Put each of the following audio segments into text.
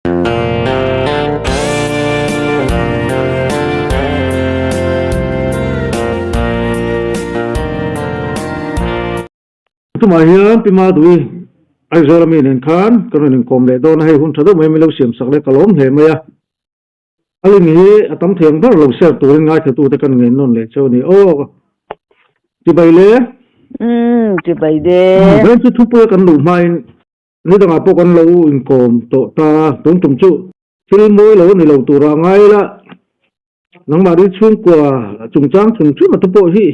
Tumah hian Pi Madui Aizawl ami nen khan kan rawn inkawm leh dawn a, hei hun tha deuh mai min lo siam sak leh ka lawm hle mai a. A link hi a tam thei ang ber lo share turin ngaithlatute kan ngaih nawn leh cheu a ni. Aw Chibai le. Umm Chibai le. Vawiin chu thupuia kan luh hmain ni dangah pawh kan lo inkawm tawh ta, tun tum chu thil mawi lo a ni lo turah ngai ila nangmahni chhungkua chungchang chhun chhun a te pawh hi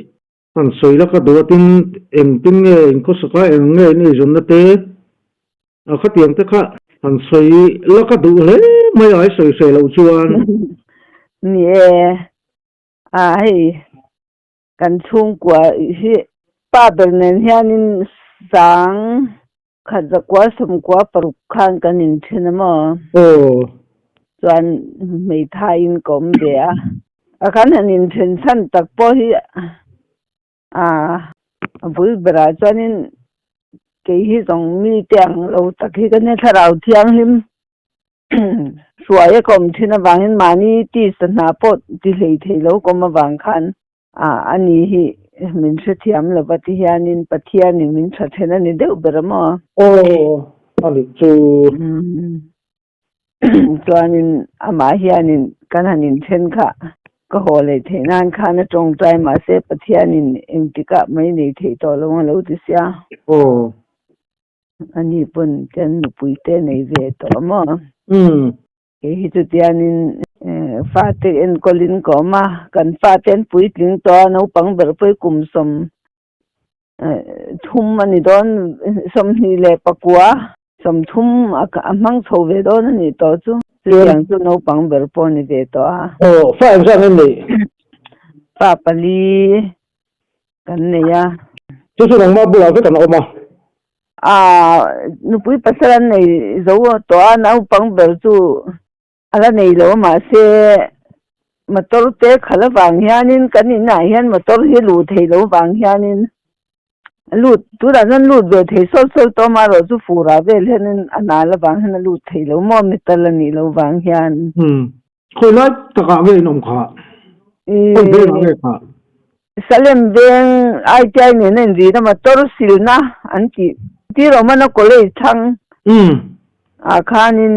Han sawi la ka duh a tin engtin nge in khawsak a, eng nge in eizawnna te a khatiang te kha han sawi la ka duh hle mai a, i sawi hreh loh chuan. Ni e, a hei kan chhungkua hi pa ber nen hianin sang khat zakua sawmkua paruk khan kan inthen a maw? Aw. Chuan hmeithaiin ka awm ve a. A kan han inthen chhan tak pawh hi a a bul berah chuanin kei hi zawng mite ang lo tak hi ka nia thlarau thianghlim hruai a ka awm thin avangin mahni tisa hna pawh ti hlei thei lo ka awm avang khan A, ani hi min hrethiam lo va ti hianin Pathianin min tha then a ni deuh ber a maw? Aw, a nih chu. Chuanin amah hianin kan han inthen kha ka haw leh theih nan khan a tawngtai mahse Pathianin engtikah mai nei theih tawh lo ang a lo ti sia. Aw. Ani pawn kan nupui te nei ve tawh a maw? Kei hi chutianin fate enkawlin ka awm a, kan fate an puitling tawh a, naupang ber pawh hi kum sawm thum a ni dawn, 24, 30 a hmang chho ve dawn a nih tawh chu. Chutiang chu naupang ber pawh a ni ve tawh a. Aw, fa engzah nge neih? Fa pali kan nei a. Chu chu nangmah bulah vek an awm a. A nupui pasal an nei zo tawh a, naupang ber chu a la nei lo a mahse motor te khalh avang hianin kan inah hian motor hi luh theih loh avang hianin lut tunah chuan lut ve thei sawt sawt tawh amaherawh chu furah vel hianin a nal avang hian a lut thei lo maw metal a nih loh avang hian. Khawi lai takah nge in awm kha? Khawi vengah nge kha? Salem veng ITI nena inrina motor silna an tih tir awm a na college thlang ah khanin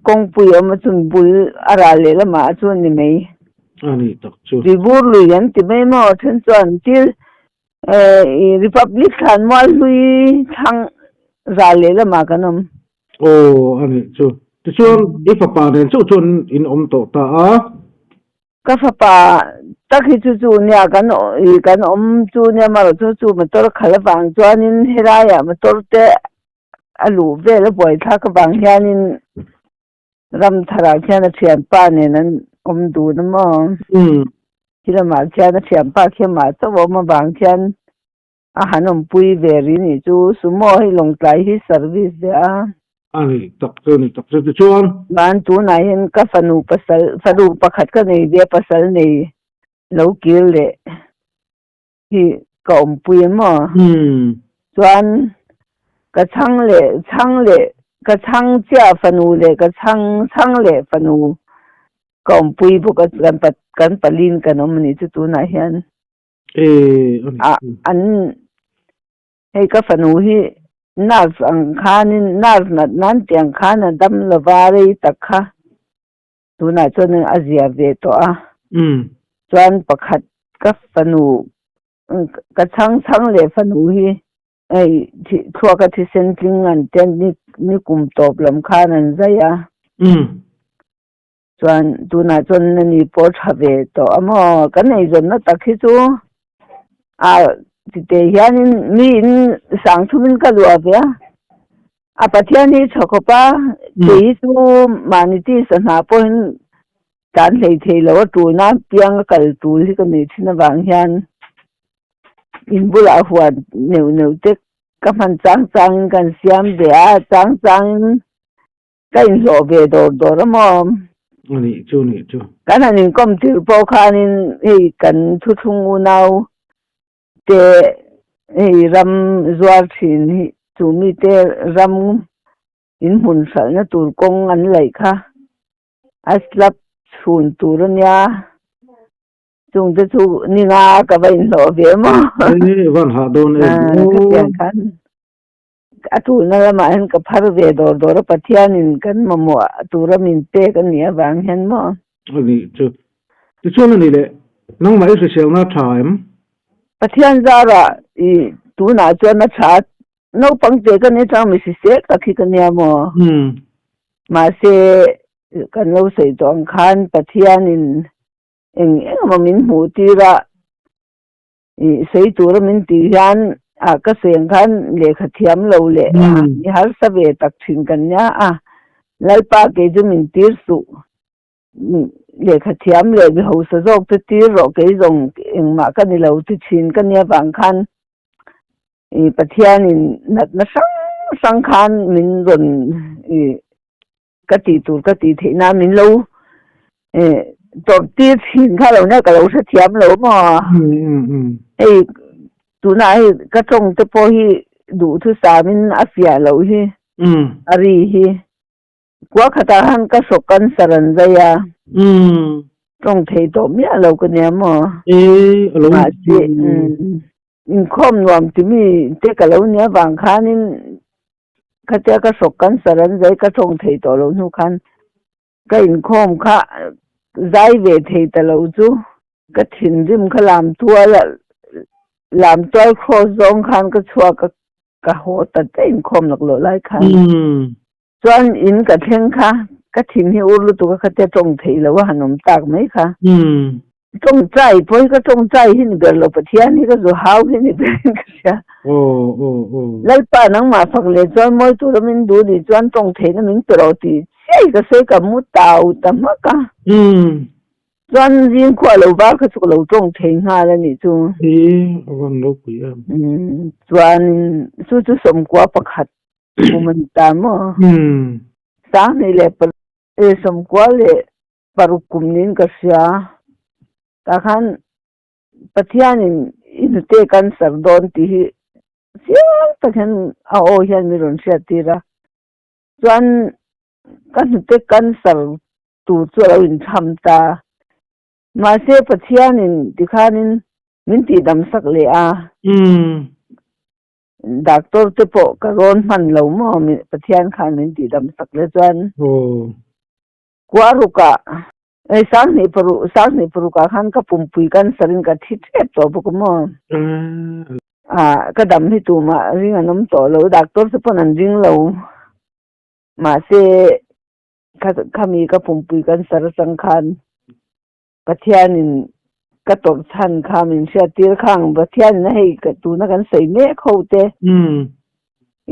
kawngpui awm a chun bul a ral leh lamah a chuan ni mai. A ni tak chu. Tibur lui an ti mai maw then chuan til Republic thlanmual hlui thlang ral leh lamah kan awm. Aw, a nih chu. Tichuan, i fapa nen chauh chuan in awm tawh ta a. Ka fapa tak hi chu chu nia kan i kan awm chu nia marawh chu chu motor khalh avang chuanin helaiah motor te a luh vel a buaithlak avang hianin ram tharah khian a thianpa nen an awm dun a maw. Khi lamah khian a thianpa khi amah chauh a awm avang khian A han awmpui ve ri nih chu Sumo hi Lawngtlai hi service ve a. A ni tak chu ni tak chu tichuan. Van tunah hian ka fanu pasal fanu pakhat ka nei ve a pasal nei lo kir leh hi ka awmpui a maw? Chuan ka chhang leh chhang leh ka chhang chiah fanu leh ka chhang chhang leh fanu ka awmpui bawk a kan kan palin kan awm a nih chu tunah hian. A an hei ka fanu hi nurse ang khanin nurse nat nan tih ang khan a dam lova rei tak kha tunah chuan a zia ve tawh a chuan pakhat ka fanu ka chhang chhang leh fanu hi hei thluaka thisen tling an te ni kum tawp lam khan an zai a. Chuan tunah chuan ani pawh tha ve tawh a maw? Kan eizawnna tak hi chu a tite hianin miin sang thumin ka luah ve a, a Pathian hi tha khawp a, kei hi chu mahni tisa hna pawhin tlan hlei thei lo a tulna pianga kal tul hi ka nei thin avang hian in bulah huan neuh neuh te ka hman chang changin kan siam ve a, chang changin Ka inhlawh ve dawr dawr a maw? A nih chu, nih chu. Kan han inkawm tirh pawh khanin hei kan thuthlung unau te hei ram zuar thin hi chu mite ram In hmun hralhna tur kawng an laih kha a slab chhun tur a nia, chungte chu ni nga ka va inhlawh ve maw? E van hah dawn em aw. Khatiang khan a tulna lamah hian ka phar ve dawr dawr a, Pathianin kan mamawh tura min pek a nih avang hian maw? A nih chu. Tichuan a nih leh, nangmah i hriselna a tha em? Pathian zarah i tunah chuan a tha Naupang te ka ni chang mi hrisel tak hi ka nia maw? Mahse, kan lo sawi tawh ang khan Pathianin eng eng emaw min hmuh tir a, ih sawi tura min tih hian ah ka sawi ang khan lehkha thiam lo leh mi harsa ve tak thin kan nia a, Lalpa kei chu min tir suh. Lehkha thiam leh mi hausa zawk te tir rawh kei zawng engmah ka ni lo ti thin ka nia vang khan I Pathianin natna hrang hrang khan min rawn i ka tih tur ka tih theih nan min lo tawrh tir thin kha lo nia ka lo hrethiam lo maw? Hei tunah hei ka tawng te pawh hi duhthusamin a fiah loh hi a ri hi. Kua khatah khan ka hrawk cancer an zai a. Tawng thei tawh miah lo ka nia maw? Mahse inkhawm nuam timi te ka lo nia vang khanin khatia ka hrawk cancer an zai ka tawng thei tawh lo hnu khan ka inkhawm kha zai ve thei ta lo chu ka thinrim kha lam tual lam tual cross zawng khan ka chhuak a ka haw ta daih inkhawm laklawh lai khan. Chuan in ka thleng kha, ka thin hi ur lutuk a khatia tawng theih loh a han awm tak mai kha. Tawngtai pawh hi ka tawngtai hi ni ber lo, Pathian hi ka zu hau hi ni ber in ka hria. Lalpa nangmah fak leh chuan mawi tura min duh nih chuan tawng theihna min pe rawh tih chiah hi ka sawi ka mu tau ta hmak a. Chuan zing khuah lo var kha chu ka lo tawng thei nghal a nih chu. I a van ropui em. Chuan chu chu sawmkua pakhat Kum an ta maw? Sanghnih leh 90 leh paruk kum niin ka hria. Tah khan Pathianin i hnute cancer dawn tih hi chiang tak hian a aw hian min rawn hriattir a. Chuan ka hnute cancer tur chu a lo intham ta. Mahse Pathianin tikhanin min tihdamsak leh a. Doctor te pawh ka rawn hman lo maw Pathian khan min tih dam sak le chuan Kuarukah hei sanghnih paruk sanghnih parukah khan ka pumpui cancer in ka thi tep tawh bawk maw ah ka dam hi tumah ring an awm tawh lo doctor te pawn an ring lo mahse khami ka pumpui cancer atang khan Pathianin ka tawrh chhan kha min hriattir khang Pathianin a hei tuna kan sawi mek ho te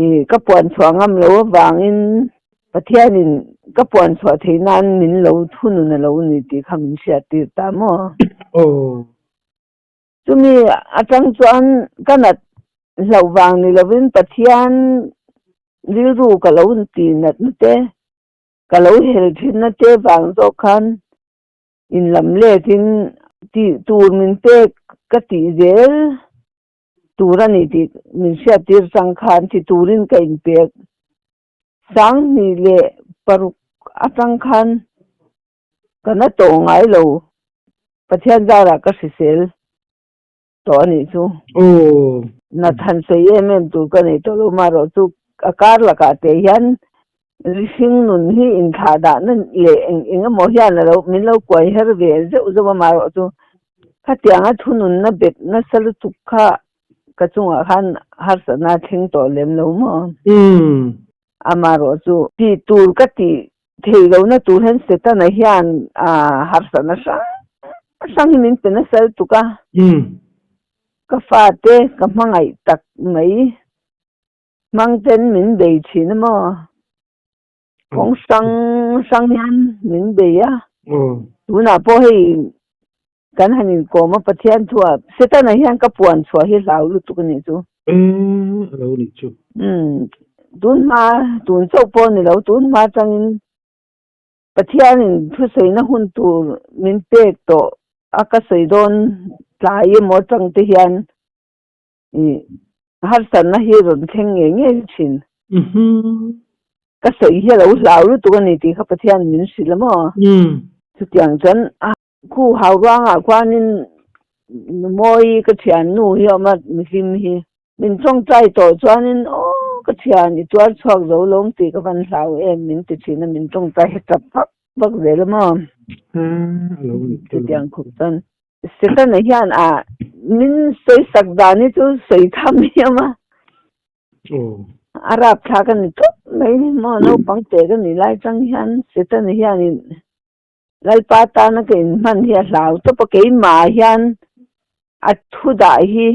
i ka puan chhuah ngam lo avangin Pathianin ka puan chhuah theih nan min lo thunun a lo ni tih kha min hriattir ta maw? Chumi atang chuan ka nat hlauh vang ni lovin Pathian rilru ka lo ti natna te, ka lo hel thinna te vang zawk khan In lam letin tih tur min pek ka tih zel tur a ni tih min hriattir chang khan ti turin ka inpek. Sanghnih leh paruk atang khan ka na tawh ngai lo, Pathian zarah ka hrisel tawh a nih chu. Na than sawi em em tur ka nei tawh lo marawh chu a kar lakah te hian mihring nun hi inthlah dahna leh eng eng emaw hian a lo min lo kuai her ve zeuh zeuh a marawh chu khatianga thununna bet nasa lutuk kha ka chungah khan harsatna a thleng tawh lem lo maw? Amarawh chu tih tur ka tih Thei lohna tur hian Setana hian harsatna hrang hrang hi min pe nasa lutuk a. Ka fate ka hmangaih tak mai hmang ten min bei thin a maw? Kawng hrang hrang hian min bei a. Tunah pawh hei kan han inkawm a Pathian thu ah Setana hian ka puan chhuah hi hlau lutuk a nih chu. A lo nih chu. Umm tun hma tun chauh pawh ni lo tun hma atangin Pathianin thusawina hun tur min pek tawh a ka sawi dawn tlai emaw atang te hian ih harsatna hi rawn thleng ngei ngei thin. Ka sawi hi a lo hlau lutuk a ni tih kha Pathian min hrilh a maw? Chutiang chuan a khu hau ruangah khuanin Numawi ka thiannu hi a awm a, mihlim hi. Min tawngtai tawh chuanin aw ka thian i tuar chhuak zo lawm tih ka van hlau em min ti thin a, min tawngtai hi tap vak vak zel a maw? Chutiang khawp chuan Setana hian a min sawisak dan hi chu sawi tham hi a awm a. A rapthlak a ni tawp mai maw naupang te ka nih lai chang hian Setana hianin Lalpa tana ka inhman hi a hlau tawp a, keimah hian a thu dah hi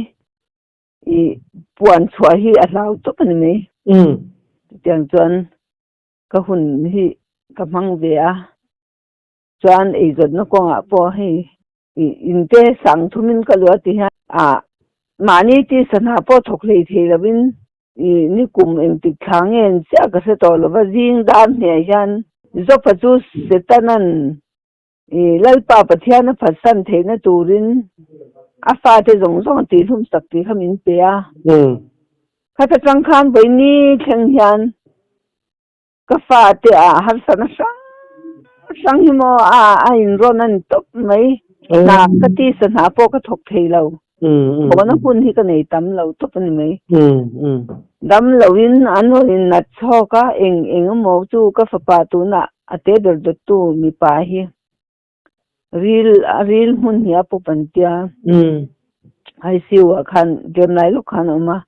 ih puan chhuah hi a hlau tawp a ni mai. Chutiang chuan ka hun hi ka hmang ve a, chuan eizawtna kawngah pawh hei ih inte sang thumin ka luah ti hian ah mahni tisa hna pawh thawk hlei thei lovin ih ni kum engtik thla nge an chiah ka hre tawh lova zing dar hniah hian Zopa chu Setanan ih Lalpa Pathian a phatsan theihna turin a fate zawng zawng a tihhlum sak tih kha min pe a. Khata tang khan vawiini thleng hian Ka fate ah harsatna hrang hrang hi maw a a inrawn a ni tawp mai. Hna ka tisa hna pawh ka thawk thei lo. Thawhna hun hi ka nei tam lo tawp a ni mai. Dam loin an rawn innat chhawk a, eng eng emaw chu ka fapa tunah a te ber dawttu mipa hi ril a ril hmun hi a pawp an tia. ICU ah khan tlem lai lawk khan a awm a.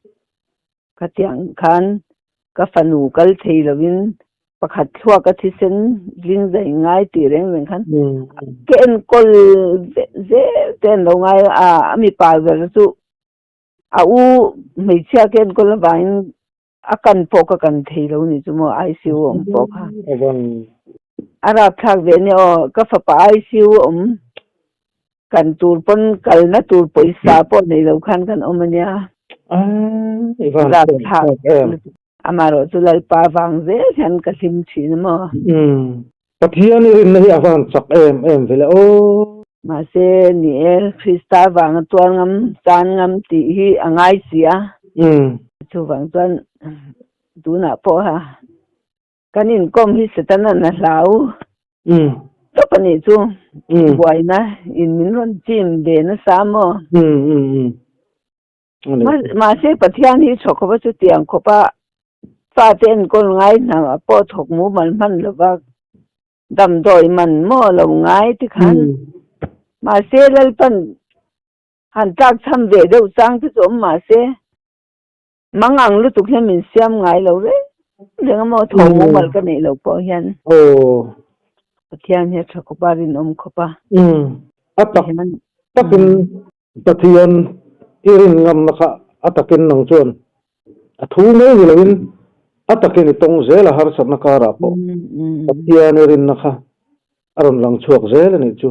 Khatiang khan ka fanu kal thei lovin pakhat thluak a thisen zing zai ngai tih reng reng khan ka enkawl zel te an lo ngai a, a mipa ber chu a u hmeichhia ka enkawl avangin a kan pawh ka kan thei lo ni chu maw ICU awm pawh kha. A rapthlak ve nia aw, ka fapa ICU awm Kan tur pawn kalna tur pawisa pawh nei lo khan kan awm a nia. Rapthlak lutuk. Amaherawh chu Lalpa vang zel hian ka hlim thin a maw. Pathian i rinna hi a van chak em em ve le aw. Mahse ni e, Krista vanga tuar ngam, tan ngam tih hi a ngai si a. Chuvang chuan tunah pawha Kan inkawm hi Setanan a hlau tawp a nih chu. Buaina in min rawn chim ve nasa maw? Mahse Pathian hi thaw khawpa chutiang khawpa fate enkawl ngai hna pawh thawk mumal hman lova damdawi man maw lo ngai tikhan mahse Lalpan han tlak cham ve deuh chang te chu awm mahse Mang ang lutuk hian min siam ngai lo reng reng a maw tho mumal ka neih loh pawh hian. Aw. Pathian hi a tha khawp a, rinawm khawp a. Umm. A tak takin Pathian i rin ngamna kha a takin nang chuan a thu mai ni loin a takin i tawng zel a harsatna karah pawh Pathian i rinna kha a rawn lang chhuak zel a nih chu.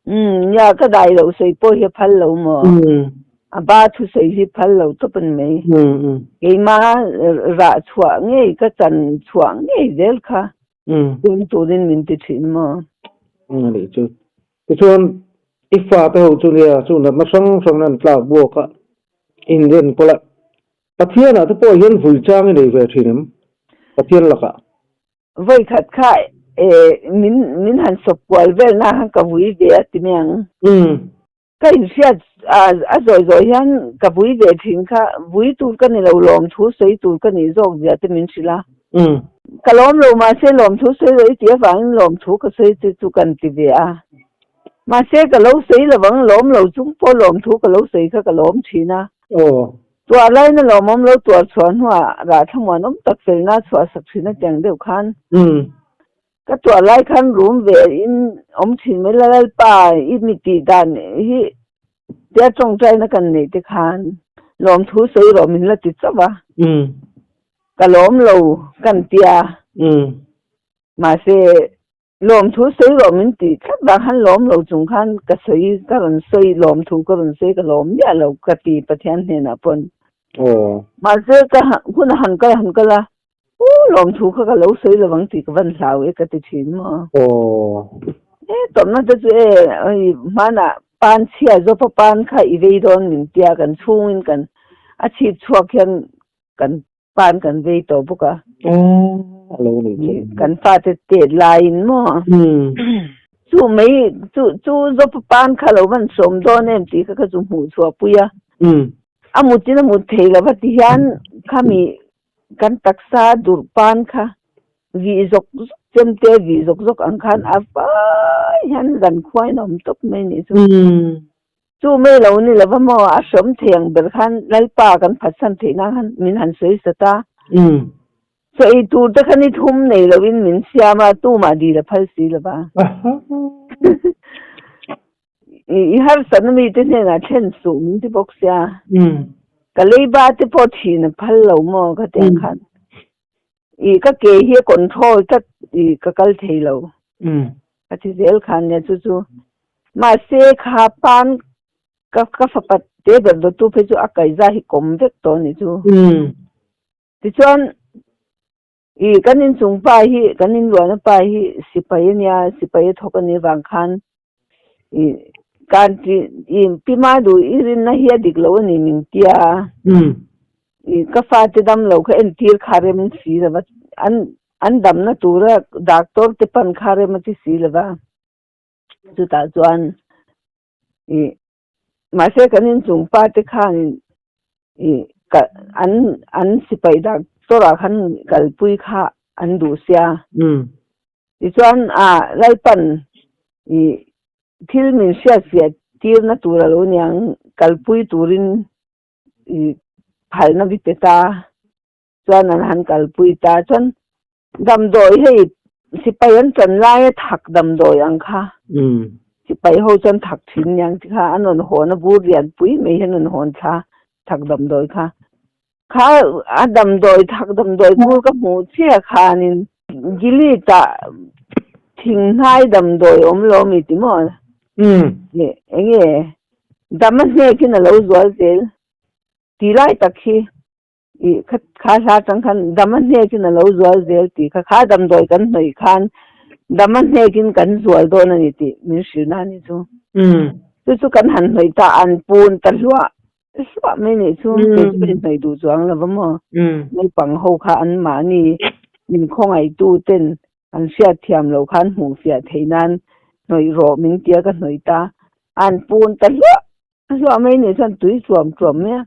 Umm, nia ka dai loh sawi pawh hi a phal lo maw? A ba thusawi hi phal lo tawp a ni mai. Keimah rah chhuah ngei ka chan chhuah ngei zel kha tun turin min ti thin maw? A nih chu. Tichuan i fate ho chu nia chu natna hrang hrang an tlak buak a, inren pawlh a. Pathianah te pawh hian vui chang i nei ve thin em? Pathian lakah. Vawi khat kha min min han sawp kual vel na khan ka vui ve a ti mai ang. Ka inhriat a zawi zawi hian ka vui ve thin kha, vui tur ka ni lo, lawmthu sawi tur ka nih zawk zia te min hrilh a. Ka lawm lo mahse lawmthu sawi lo i tih avangin lawmthu ka sawi chu chu kan ti ve a. Mahse ka lo sawi lovang lawm lo chung pawh lawmthu ka lo sawi kha ka lawm thin a. Tuah laina lawmawm lo tuar chhuah hnuah rah thlamuanawm tak felna chhuah sak thin a tiang deuh khan ka tuah lai khan rum ve in awm thin mai la Lalpa i mi tih dan hi tia tawngtaina kan neih te khan lawmthu sawi rawh min la ti chauh a ka lawm lo kan tia mahse Lawmthu sawi rawh min tih tlat vang khan lawm lo chung khan ka sawi ka rawn sawi lawmthu ka rawn sawi ka lawm miah lo ka ti Pathian hnenah pawn. Mahse ka hun a han kal han kal a, u lawmthu kha ka lo sawi lovang tih ka van hlau e ka ti thin maw. E tawpna te chu e hei hmanah pan chhia zawpa pan kha i vei dawn min tia kan chhungin kan a chhip chhuak hian kan pan kan vei tawh bawk a. Lo ni chu. Kan fate tet laiin maw. Chu mai chu chu zawpa pan kha lo van sawm dawn em tih kha ka chu hmuh chhuah pui a. A mutin a mut thei lo va ti hian khami kan taksa durh pan kha vih zawk zawk chem te vih zawk zawk ang khan a vai hian zan khuain a awm tawp mai nih chu. Chu mai lo ni lova maw a hrawm thei ang ber khan Lalpa kan phatsan theih nan khan min han sawi sat a. Chaw ei tur te kha ni thum nei lovin min siam a, tumah dil a phal si lova. I harsatna mite hnenah thlen suh min ti bawk sia. Ka leiba te pawh thin a phal lo maw ka ti ang khan. I ka ke hi a control tlat i ka kal thei lo. Ka ti zel khan nia chu chu. Mahse kha pan ka ka fapa te ber dawttu phei chu a kaiza hi kawm vek tawh a nih chu. Tichuan i kan inchung pa hi kan inluahna pa hi sipai a nia sipai a thawk a nih vang khan i kan ti i pi ma duh i rinna hi a dik lo a ni min tia i ka fate dam lo kha entir kha rem si lo va an an damna tura doctor te pan kha rem a ti si lo va chutah chuan i Mahse kan inchung pa te khanin ih ka an an sipai doctor ah khan kalpui kha an duh sia. Tichuan a Lalpan ih thil min hriatfiah tirna tur a lo niang kalpui turin ih phalna bi pe ta chuan an han kalpui ta chuan Damdawi hei sipai an chan laia thak damdawi ang kha. Sipai ho chuan thak thin niang chi kha an rawn hawn a bur lian pui mai hi an rawn hawn thla thak damdawi kha. Kha a damdawi thak damdawi bur ka hmuh chiah khanin Gilead ah thinghnai damdawi awm lo mi ti maw? Enge dam a hnekin a lo zual zel ti lai tak hi. I kha kha hla atang khan dam a hnekin a lo zual zel tih kha kha damdawi kan hnawih khan dam a hnekin kan zual dawn a ni tih min hrilh na a ni chu. Chu chu kan han hnawih ta an pun ta hluah hluah mai nih chu kei chu ka inhnawih duh chuang lo va maw. Naupang ho kha an mahni min khawngaihtu ten an hriat thiam loh khan hmuh fiah theih nan hnawih rawh min tia ka hnawih ta an pun ta hluah Hluah mai nih chuan tui chuam chuam mai a.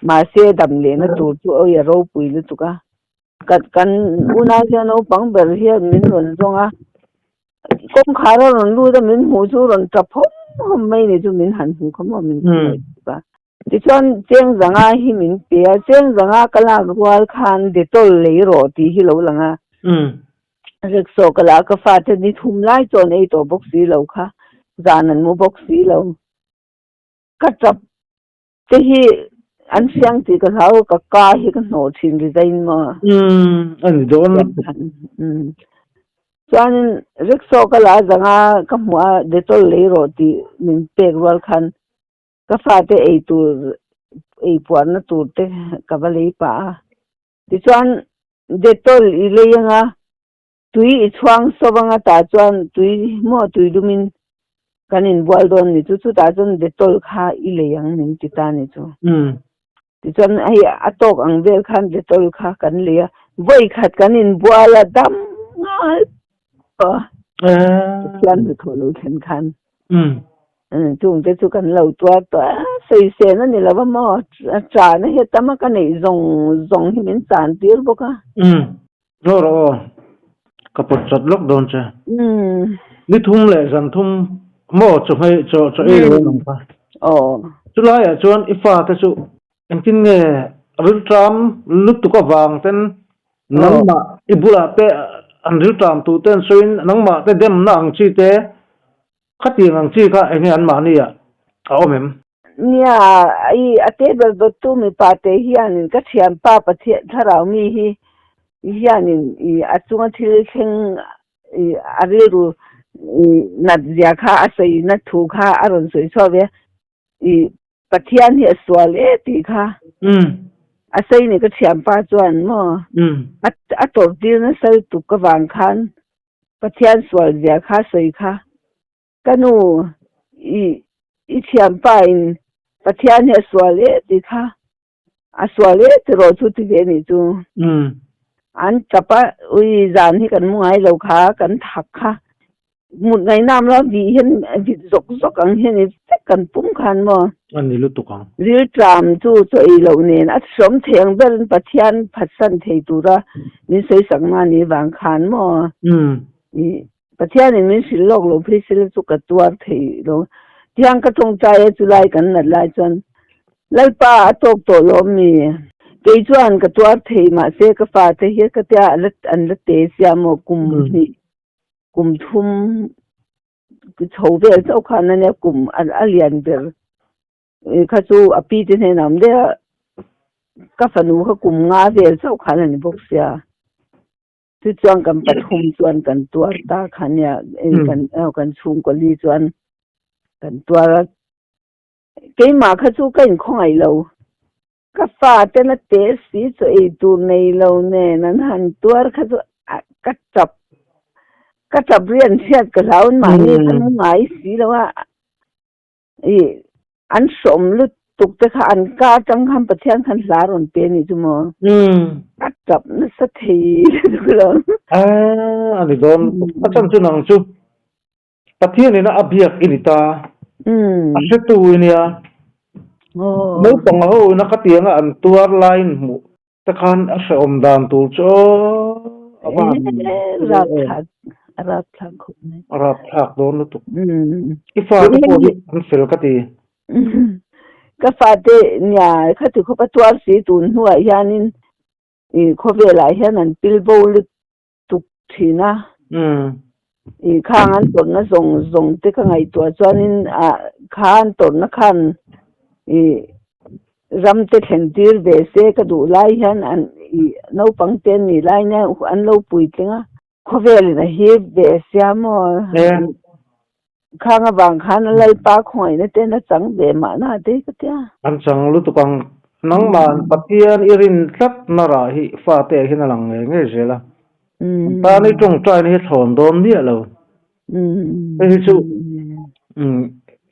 Mahse dam lehna tur chu awi a ropui lutuk a. Kan kan unau hian naupang ber hian min rawn zawng a. Kawngkhar a rawn lut a min hmuh chu rawn tap hawm hawm mai nih chu min han hmu kha maw min hmuh tuk a. Tichuan Chengzanga hi min pe a, Chengzanga ka lak rual khan Dettol lei rawh tih hi lo lang a. Rickshaw ka la a, ka fate ni thum lai chuan ei tawh bawk si lo kha, zan an mu bawk si lo. Ka tap te hi an hriang tih ka hlau, ka ka hi ka hnawh thin resign maw. Umm a ni dawn. Umm chuanin rickshaw ka la zanga ka hmuh a Dettol lei rawh tih min pek rual khan ka fate ei tur ei puarna tur te ka va lei pah a. Tichuan Dettol i lei anga tui i chhuang sawp anga tah chuan tui maw tui dumin kan inbual dawn ni chu chutah chuan Dettol kha i lei ang min ti ta ni chu. Tichuan hei a tawk ang vel khan Dettol kha kan lei a, vawi khat kan inbual a dam nghal pawh a Pathian hnathawh lo thlen khan. Chung te chu kan lo tuar tawh a, sawisel a ni lo va maw, chana hi a tam a, ka neih zawng zawng hi min chan tir bawk a. Ngaw rawh aw, ka pawt chat lawk dawn che. Ni thum leh zan thum maw chaw hmei chaw chaw ei lo ang kha. Chulaiah chuan i fate chu engtin nge rilṭam lutuk avang ten nangmah i bulah te an rilṭam tu ten sawiin nangmah te demna ang chi te Khatiang ang chi kha enge an mahni ah a awm em? Nia, i a table dawttu mipa te hianin ka thianpa Pathian thlarau mi hi hianin i a chunga thil thleng i a rilru i nat zia kha a sawi na thu kha a rawn sawi chhuak ve a, i Pathian hi a sual e tih kha a sawi ni ka thianpa chuan maw a tawrh tir nasa lutuk ka vang khan Pathian sual zia kha sawi kha ka nu i i thianpa in Pathian hi a sual e tih kha a sual e tiraw chu ti ve nih chu. An tap a, ui zan hi kan mu ngai lo kha, kan thak kha. Mut ngaihnam lo vih hian vit zawk zawk ang hian i vek kan pum khan maw? A ni lutuk ang. Rilṭam chu chaw ei loh nen a hrawm thei ang berin Pathian phatsan thei tura min sawisakna a nih vang khan maw? I Pathianin min hrilh lawk lo phei sela chu ka tuar thei lo. Tiang ka tawngtai a chulai kan nat lai chuan Lalpa a tawk tawh lawm mi? Kei chuan ka tuar thei mahse ka fate hi ka tia an la te sia maw kum hnih kum thum chho vel chauh khan ania kum a lian ber kha chu a pi te hnenah awm daih a ka fanu kha kum nga vel chauh khan a ni bawk sia chu chuan kan pathum chuan kan tuar ta kha ania kan chhungkaw li chuan kan tuar a keimah kha chu ka inkhawngaih lo. Ka fate na te si chu ei tur nei lo nen an han tuar kha chu ka tap ka tap rian hriat ka hlau in mahni ka mu ngai si lo a i an hrawm lutuk te kha an ka atang khan Pathian khan hla rawn pe a nih chu maw ka tap nasa thei lutuk lo. A ani dawn a chan chu nang chu Pathian ina a biak i ni ta. A hretu i nia. Naupang ho ina khatianga an tuar laiin hmuh te khan a hrehawm dan tur chu aw a van Rapthlak a rapthlak khawp mai. A rapthlak dawn lutuk. I fate pawh hi an fel ka ti. Ka fate nia khati khawp a tuar si tun hnuah hianin i khawvelah hian an pil bo lutuk. tuk thin a. I khang an tawrhna zawng zawng te ka ngaihtuah chuanin ah kha an tawrhna khan i ram te thlen tir ve se ka duh lai hian an i naupang te an nih lai nia an lo puitling a. Khawvelin a hip ve sia maw? Khang avang khan a Lalpa khawngaihna ten a chang ve mahna te ka tia. An chang lutuk ang. Nangmah Pathian i rin tlat na rah hi fate ah hian a lang ngei ngei zel a. An tan i tawngtaina hi thlawn dawn miah lo. Hei hi chu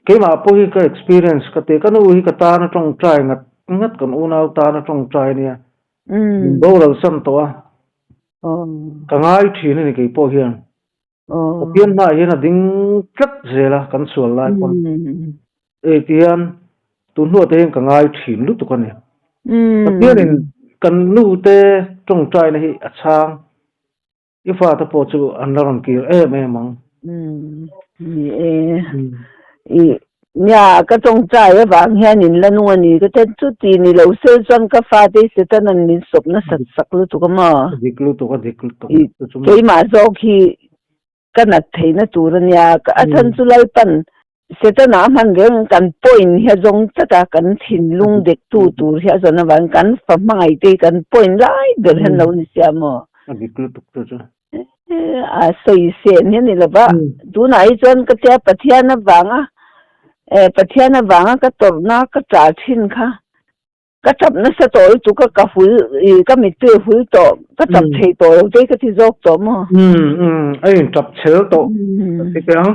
keimah pawh hi ka experience ka ti. Ka nu hi ka tan a tawngtai ngat ngat kan unau tan a tawngtai ania. Min boral san tawh a. Ka ngai thin a ni keipawh hian. Pathian hmaah hian a ding tlat zel a, kan sual lai pawn. Ei ti hian tun hnuah te hian ka ngai thin lutuk a ni. Pathianin kan nu te tawngtaina hi a chhang, i fate pawh chu an la rawn kir em em ang. Ni e, i Nia, ka tawngtai avang hian in la nung a ni. Ka ten chuti ni lo se chuan ka fate hi Satan-a'n min sawp nasat sak lutuk a maw? A dik lutuk, a dik lutuk. I keimah zawk hi ka nat theihna tur a nia. A chhan chu Lalpan Setana a hman reng kan point hi a zawng tlat a, kan thinlung dektu tur hi a zawn avangin kan fa hmangaihte hi kan point lai ber hian lo ni sia maw? A dik lutuk chu chu. A sawi sen hi a ni lo va, tunah hi chuan ka tia Pathian avanga eh Pathian avanga ka tawrhna ka ṭah ṭhin kha ka ṭap nasa tawh lutuk a ka hul ih ka mittui a hul tawh ka ṭap thei tawh lo te hi ka ti zawk tawh maw? Umm umm a in ṭap chhel tawh ka ti teh ang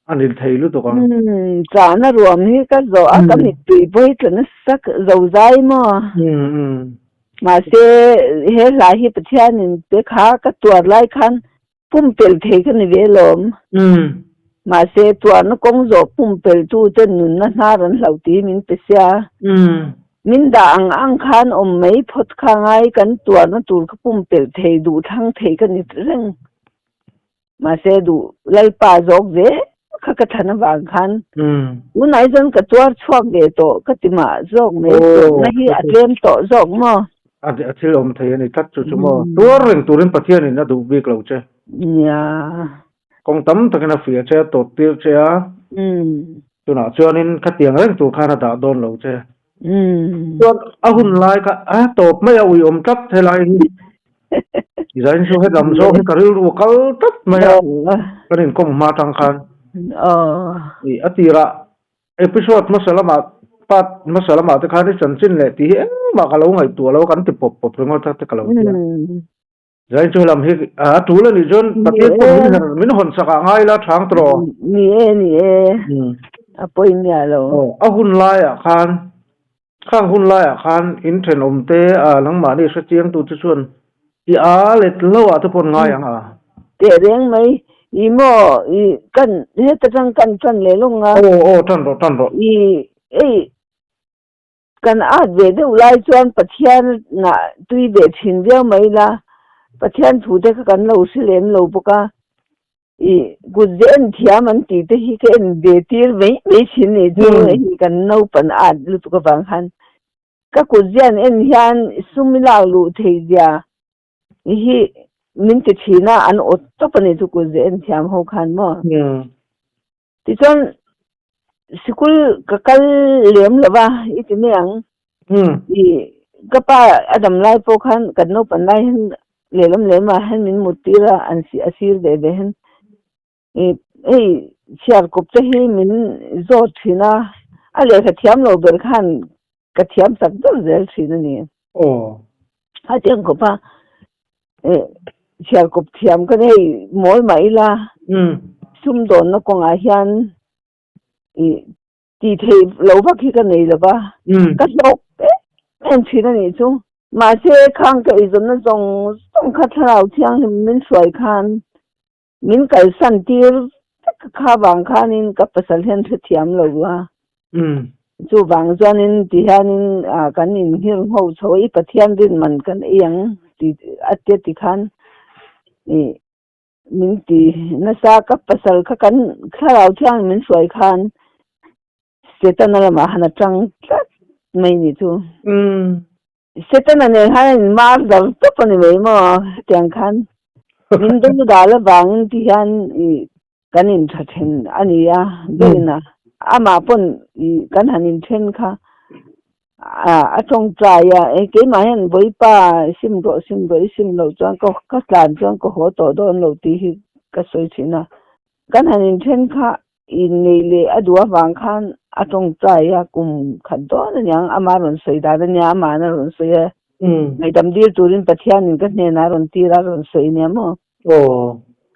a ni thei lutuk ang. Umm chahna ruam hi ka zawh a ka mittui pawh hi tla nasa zozai maw? Umm umm. Mahse, he hla hi Pathianin pe kha ka tuar lai khan pumpelh thei ka ni ve lawm. Mahse, tuarna kawng zawh pumpelhtu ten nunna hnar an hlauh tih hi min pe sia. Min dah ang ang khan awm mai phawt kha ngai kan tuarna tur kha pumpelh thei duh thlang thei ka ni reng. Mahse duh Lalpa zawk zel kha ka thlan avang khan tunah hi chuan ka tuar chhuak ve tawh ka ti mah zawk mai tuarna hi a tlem tawh zawk maw? A thil awm thei a ni tlat chu chu maw? Tuar reng turin Pathianin a duh bik lo che. Nia. Kawng tam takin a fiah che a, tawt tir che a. Tunah chuanin khatiang reng tur khan a dah dawn lo che. Chuan a hun lai kha a tawp mai a uiawm tlat helai hi. Zain chu helam zawk hi ka rilru a kal tlat mai a, kan inkawm hma atang khan. I a tirah episode hmasa lamah part hmasa lamah te khan i chanchin leh tih hi engmah ka lo ngaihtuah lo a kan ti pawp pawp ringawt a te ka lo ti a. Zain chu helam hi a tul a nih chuan Pathian pawh min her min hawn sak ah ngai la chhang tawh rawh. Ni e ni e a pawi miah lo. A hun laiah khan. Khang hun laiah khan in thenawm te a nangmahni hre chiang tu te chuan i a let lo ah te pawh an ngai ang a. Teh reng mai, i maw i kan heta tang kan tan leh lawng a. Aw aw tan rawh tan rawh. I ei kan at ve deuh lai chuan Pathian ah tui ve thin viau mai la, Pathian thu te kha kan lo hre lem lo bawk a. I kut ze en thiam an tih te hi ka en ve tir mai mai thin ni chu hei kan naupan at lutuk avang khan ka kut zian en hian sum i lak luh thei zia hi min ti thin a an awt tawp a ni chu kut ze en thiam ho khan maw. Tichuan sikul ka kal lem lo va i ti mai ang. I ka pa a dam lai pawh khan kan naupan lai hian lehlam lehlamah hian min mut tir a an a sir ve ve hian i hei chhiar kawp te hi min zawt thin a a lehkha thiam lo ber khan ka thiam chak deuh zel thin a ni. A tiang khawp a chhiar kawp thiam ka nei mawl mah ila sumdawnna kawngah hian i tih theih lo vak hi ka nei lo va, ka hlawk em em thin a nih chu. Mahse khang ka eizawnna zawng zawng kha thlarau thianghlim min hruai khan min kalsan tir vek kha vang khanin ka pasal hian hrethiam lo a. Chuvang chuanin ti hianin kan inhir ngho chho a, i Pathian rin man kan ei ang ti a tia ti khan i min ti nasa ka pasal kha kan thlarau thiang min hruai khan Setana lamah han a tang tlat mai ni chu. Setana nen khan a inmar dar tawp a ni mai maw hetiang khan min do dal avangin ti hian i kan intha then a ni a berin a amah pawn i kan han inthen kha a tawngtai a e keimah hian vawipa sim rawh sim rawh i sim loh chuan ka ka tlan chuan ka haw tawh dawn lo tih hi ka sawi thin a kan han inthen kha Inneih leh a duh avang khan a tawngtai a, kum khat dawn a niang, ama rawn sawi dan a nia, ama'n a rawn sawi a, ngaihdam dil turin Pathianin ka hnenah a rawn tir a, a rawn sawi nia maw?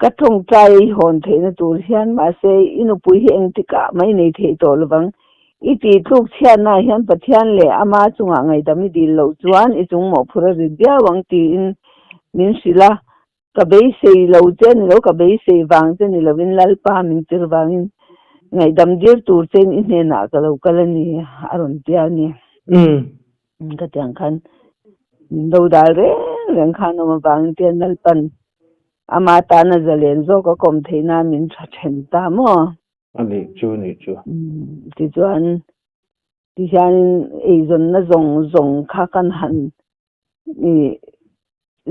Ka tawngtai i hawn theihna tur hian mahse i nupui hi engtikah mah i nei theih tawh lovang. I tih tluk chhiatnaah hian Pathian leh ama chungah ngaihdam i dil loh chuan i chung mawhphur a rit viau ang tiin min hrilh a, Ka beisei lo che ni lo, ka beisei vang che ni lovin Lalpa min tir vangin ngaihdam dir tur chein i hnenah ka lo kal a ni a rawn ti a ni. Ka tiang khan min do dal reng reng khan awm avangin tian Lalpan ama tana zalen zawk a kawm theih nan min tha then ta maw? A nih chu, nih chu. Tichuan tihianin eizawnna zawng zawng kha kan han I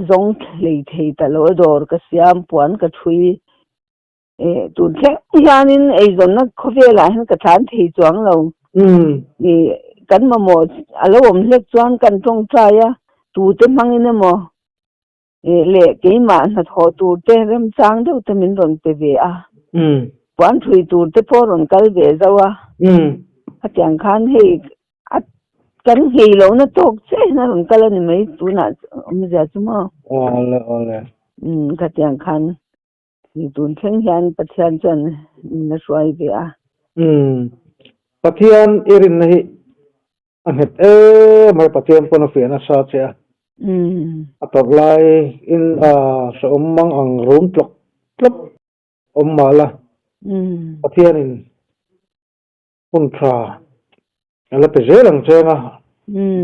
zawng hlei thei ta lo a dawr ka siam puan ka thui e tun thleng hianin eizawnna khawvelah hian ka tlan thei chuang lo i kan mamawh a lo awm hlek chuan kan tawngtai a tute hmangin emaw e leh keimah hnathawh tur te remchang deuh te min rawn pe ve a puan thui tur te pawh rawn kal ve zauh a hetiang khan hei A kan nghei lohna tawk che hian a rawn kal a ni mai tunah awmzia chu maw? Awle awle. Umm khatiang khan tun thleng hian Pathian chuan min la hruai ve a. Umm Pathian i rinna hi a nghet em mai Pathian pawn a fiah nasa che a. Umm. A tawrh lai in a hrehawm mang ang rum tlawk tlawk awm mah la. Umm. Pathianin Hun tha a la pe zel ang cheng a,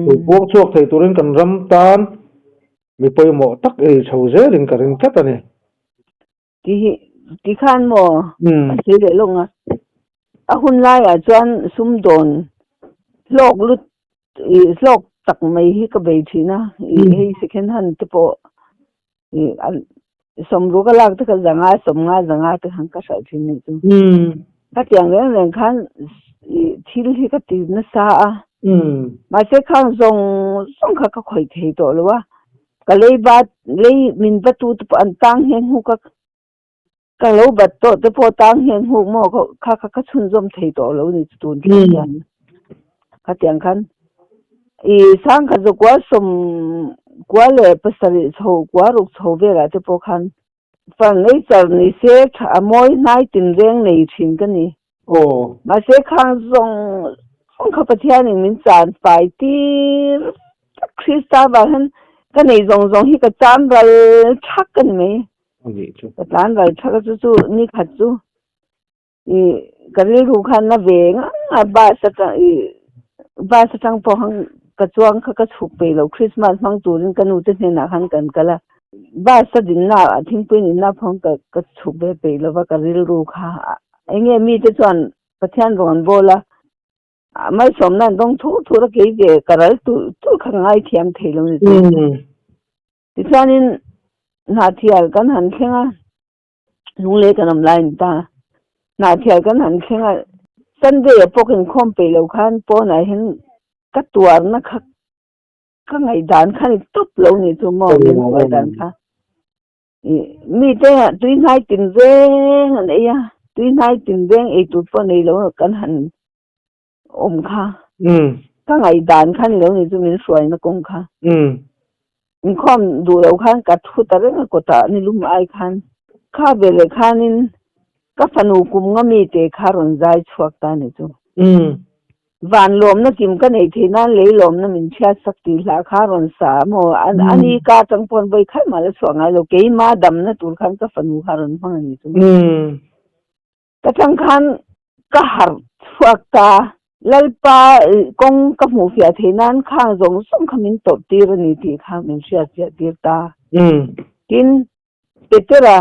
tui puang chhuak thei turin kan ram tan mi pawimawh tak ei chho zelin ka ring tlat a ni. Ti hi ti khan maw a sawi leh lawng a, a hun laiah chuan sumdawn hlawk lut i hlawk tak mai hi ka bei thin a, i hei second hand te pawh i sawmruk a lak te kha zanga sawmnga zanga te khan ka hralh thin nih chu. Khatiang reng reng khan i thil hi ka ti nasa a, mahse khang zawng zawng kha ka khawih thei tawh lo a, ka lei bat lei min va tu te pawh an tang hian huk a, ka lo bat tawh te pawh tang hian huk maw kha kha ka chhunzawm thei tawh lo ni chu tun thleng hian. Khatiang khan i sangkhat zakua sawm kua leh pasarih chho kua ruk chho velah te pawh khan fan lei char ni se tha a mawi hnai tinreng nei thin ka ni. Mahse khang zawng zawng kha Pathianin min chan fai tir tak Krista vang hian ka nei zawng zawng hi ka chan ral thak a ni mai. Ka tlan ral thak a chu chu ni khat chu i ka rilru khan na ve ngang a bus atang i bus atang pawh khan ka chuang kha ka chhuk peih lo Christmas hmang turin ka nu te hnenah khan kan kal a bus a dinna ah thingpui ninna phawng ka ka chhuk ve peih lova ka rilru kha eng nge mite chuan Pathian rawn an bawl a malsawmna an dawng thur thur a kei ve ka ral tulh tulh kha ka ngaithiam thei lo ni chu tichuanin Hnahthial kan han thleng a. Lunglei kan awm lai a ni ta. Hnahthial kan han thleng a, Sunday ah pawh ka inkhawm peih lo khan pawnah hian ka tuarna kha ka ngaihdan kha ni tawp lo ni chu maw min hruai dan kha. Ih mite tui hnai tin veng an ei a, tui hnai tin veng ei tur pawh nei lo kan han awm kha. Ka ngaihdan kha ni lo ni chu min hruaina kawng kha. Inkhawm duh lo khan ka thu ta reng a kawtah ni lum ai khan. Kha ve leh khanin ka fanu kum nga mi te kha rawn zai chhuak ta ni chu. Van lawmna kim ka neih theih nan lei lawmna min chhiat sak tih hlah kha rawn sa a maw? Ani ka atang pawn vawi khat mah la chhuah ngai lo. Keima damna tur khan ka fanu kha rawn hmang a ni chu. Ka chang khan ka harh chhuak ta. Lalpa kawng ka hmuh fiah theih nan khang zawng zawng kha min tawrh tir a ni tih kha min hriat fiah tir ta. Tin, Petera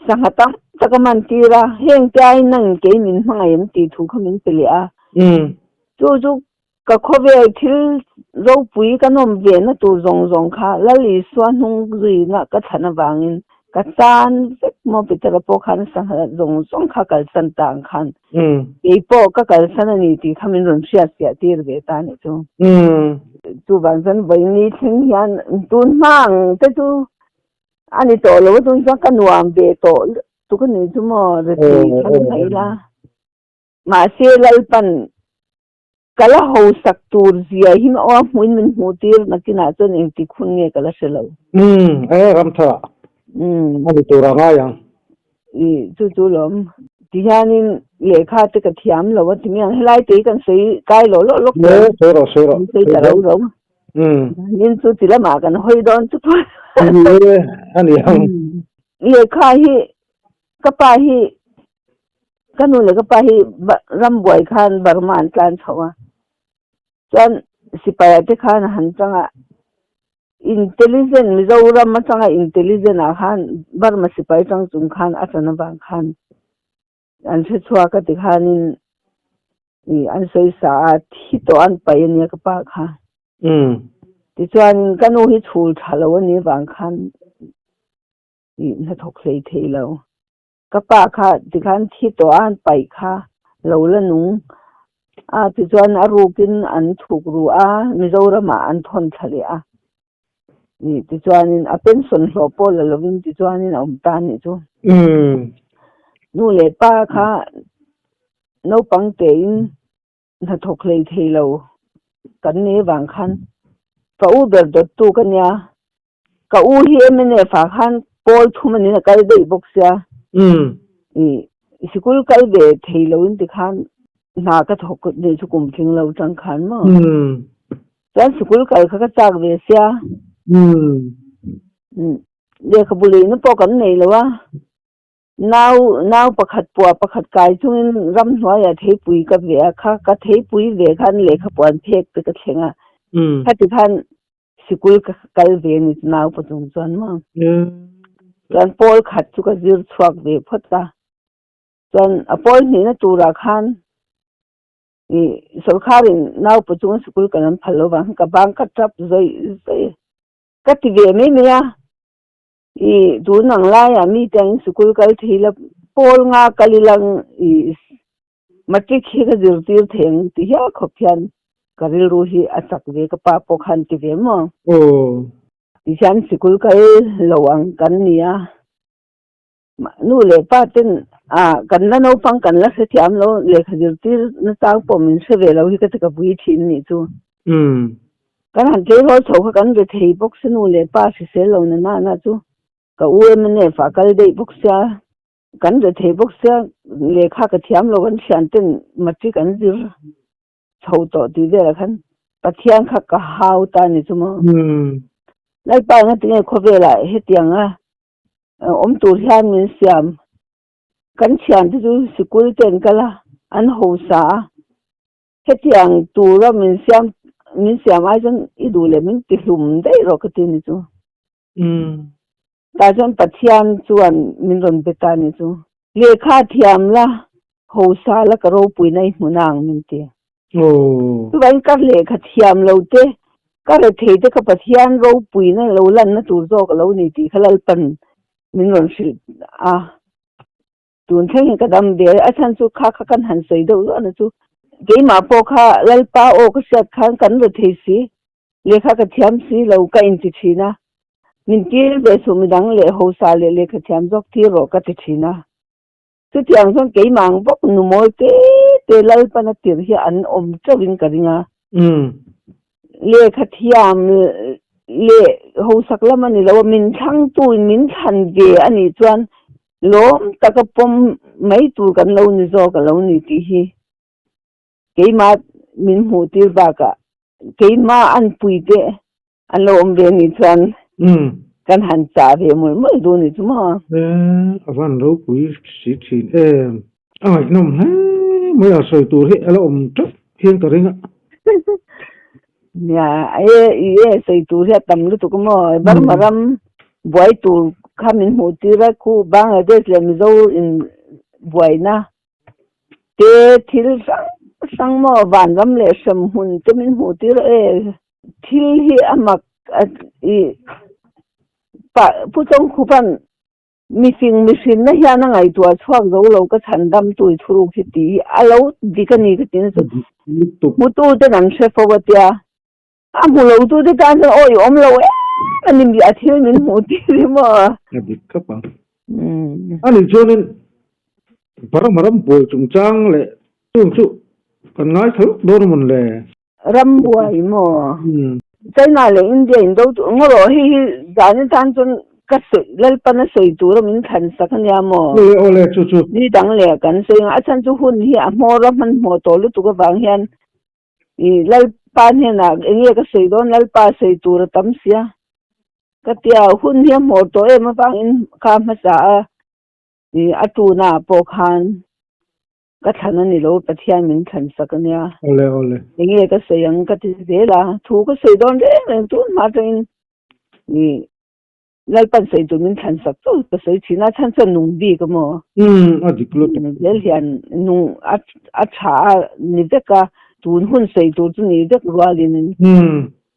sangha tam tak a man tir a, heng te aiin nangin kei min hmangaih em tih thu kha min pe leh a. Chu chu ka khawvel thil ropui ka nawm ve na tur zawng zawng kha Lal Isua hnung zuina ka thlan avangin ka tan vek maw Petera pawh khan sangha zawng zawng kha kalsan ta ang khan kei pawh ka kalsan a ni tih kha min rawn hriatfiah tir ve ta a nih chu. Chuvang chuan vawiin thleng hian tun hma ang te chu a ni tawh lo a tun chuan ka nuam ve tawh lutuk a nih chu maw rethei khan mai la. Mahse Lalpan Ka la hausak tur zia hi aw a hmuin min hmuh tir nakinah chuan engtik hun nge ka la hre lo. Umm e Ramthar ah a ni tur a ngai ang. I chu chu lawm. Ti hianin lehkha te ka thiam lo a ti mai ang helai te hi kan sawi kai lo lawk lawk teh ang. Sawi rawh sawi rawh. Kan sawi ta ro ro. Nin chu ti lamah kan hawi dawn chu pawh. Ni e a ni ang. Lehkha hi ka pa hi Ka nu leh ka pa hi rambuai khan Burma an tlan chho a, chuan sipai ah te khan a han chang a, intelligent Mizoram atanga intelligent ah khan Burma sipai tang chung khan a tan avang khan an hre chhuak a ti khanin ih an sawi sa a, thi tawh an paih a nia ka pa kha. Tichuanin ka nu hi chhul tha lo a nih avang khan ih hnathawk hlei thei lo. Ka pa kha tikhan thi tawh a, an paih kha lo la nung a, tichuan a rukin an thuk ru a, Mizoramah an thawn thla leh a. Ih tichuanin a pension hlawh pawh la lovin tichuanin a awm ta anih chu. Nu leh pa kha naupang tein hnathawk hlei thei lo kan ni avang khan ka u ber dawttu ka nia. Ka u hi MNF ah khan pawl thum anin a kal daih bawk sia. I sikul kal ve thei lo in ti khan hna ka thawk nei chu kum tling lo tang khan maw. Chuan sikul kal kha ka chak ve sia. Lehkhabu leina pawh kan nei lo a. Nau nau pakhat puah pakhat kai chungin ramhnuaiah theipui ka ve a kha ka theipui ve khan lehkhapuan phek te ka thleng a. Khati khan Sikul ka kal ve ni chu nau pathum chuan maw. Chuan pawl khat chu ka zir chhuak ve phawt a. Chuan a pawl hnihna turah khan i sorkarin nau pachunga sikul kan an phal lovang ka bang ka tap zawih zawih ka ti ve mai mai a. I tun ang laiah mite angin sikul kal thei la pawl nga kal ilang i Matric hi ka zirtir thei ang ti hial khawp hian ka rilru hi a chak ve ka pa pawh khan ti ve maw. Ti hian sikul kal lo ang kan ni a, nu leh pa ten kan la naupang kan la hrethiam lo lehkha zirtir na chang pawh min hre ve lo hi ka ti ka vui thin nih chu. Kan han tleirawl chho kha kan ve thei bawk si nu leh pa hrisel lo na nana chu ka u MNF ah kal daih bawk sia. Kan rethei bawk sia lehkha ka thiam lo kan thian ten matric an zir. chho tawh tih velah khan Pathian kha ka hau ta ni chu maw. Lalpa engatinge khawvelah hetianga awm tur hian min siam. Kan thiante chu sikul te an kal a, an hausa a. Hetiang tura min siam min siam ai chuan i duh leh min ti hlum daih rawh ka ti ni chu. Tah chuan Pathian chuan min rawn be ta ni chu. Lehkha thiam la, hausa la ka ropuina i hmu nang min ti. Chuvangin ka lehkha thiam lo te, ka rethei te ka Pathian ropuina lo lanna tur zawk a lo ni tih kha Lalpan min rawn hrilh a. Tun thleng hi ka dam ve a chhan chu kha kha kan han sawi deuh zuah na chu keimah pawh kha Lalpa aw ka hriat khan kan ra thei si, lehkha ka thiam si lo ka inti thin a, min tir ve suh midang leh hausa leh lehkha thiam zawk tir rawh ka ti thin a. Chutiang chuan keimah ang bawk nu mawi te te Lalpana tir hi an awm teuhin ka ring a. Lehkha thiam leh hausak lam a ni lo a, min thlangtuin min thlan ve a nih chuan lawm taka pawm mai tur kan lo ni zawk a lo ni tih hi keimah min hmuh tir bakah keimah an puite an lo awm ve nih chuan kan han chah ve mawlh mawlh duh ni chu maw. A van ropui si thin em. A ngaihnawm hle mai a, sawi tur hi a la awm teuh hian ka ring a. Nia, e i e sawi tur hi a tam lutuk a maw. Burma ram buai tur kha min hmuh tir a, khu Bangladesh leh Mizo in buaina te thil hrang hrang maw vanram leh hremhmun te min hmuh tir a e. Thil hi a mak a i pah Pu Chawngkhupa'n mifing mihrinna hian a ngaihtuah chhuak zo lo ka chhan dam tui thuruk hi tih hi a lo dik a ni ka ti na chu hmutu ten an hre fo a tia a hmu lo tu te tan chuan aw i awm lo em a ni a thil min hmuh tir hi maw. A dik khawp ang. Ani chuanin Burma ram buai chungchang leh chung chu kan ngaithla lawk dawn a mawn le. Ram buai maw? China leh India in do tur ngaw rawh hei hi zan atan chuan ka sawi Lalpan a sawi tura min thlan sak ania maw? Awle awle chu chu. Ni dang leh kan sawi ang a chhan chu hun hi a hmawr a hmanhmawh tawh lutuk avang hian i Lalpa hnenah enge ka sawi dawn Lalpa sawi tur a tam sia ka tia hun hi a hmawr tawh em avangin kha hmasa a i a tuna pawh khan Ka thlan a ni lo, Pathian min thlan sak a nia. Awle awle. Enge ka sawi ang ka ti zel a, thu ka sawi dawn reng reng tun hma atangin i Lalpan sawi tur min thlan sak chauh ka sawi thin a, chhan chuan nung bik a maw? Umm a dik lutuk. Zel hian nung a a tha a ni vek a, tun hun sawi tur chu ni vek rualin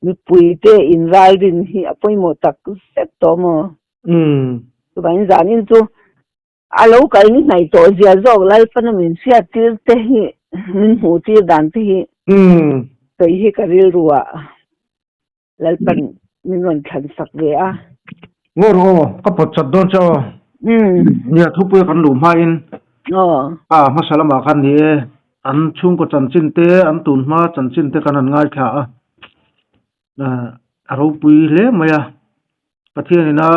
mipui te inralrin hi a pawimawh tak zet tawh maw? Umm. Chuvangin zanin chu A lo kal ni hnaih tawh zia zawk Lalpana min hriat tir te hi, min hmuh tir dan te hi sawi hi ka rilru ah Lalpan min rawn thlan sak ve a. Ngawr aw, ka pawt chat dawn che aw. Nia, thupuia kan luh hmain a hmasa lamah khan ni e, an chhungkaw chanchin te, an tun hma chanchin te kan han ngaithla a, a ropui hle mai a, Pathianin a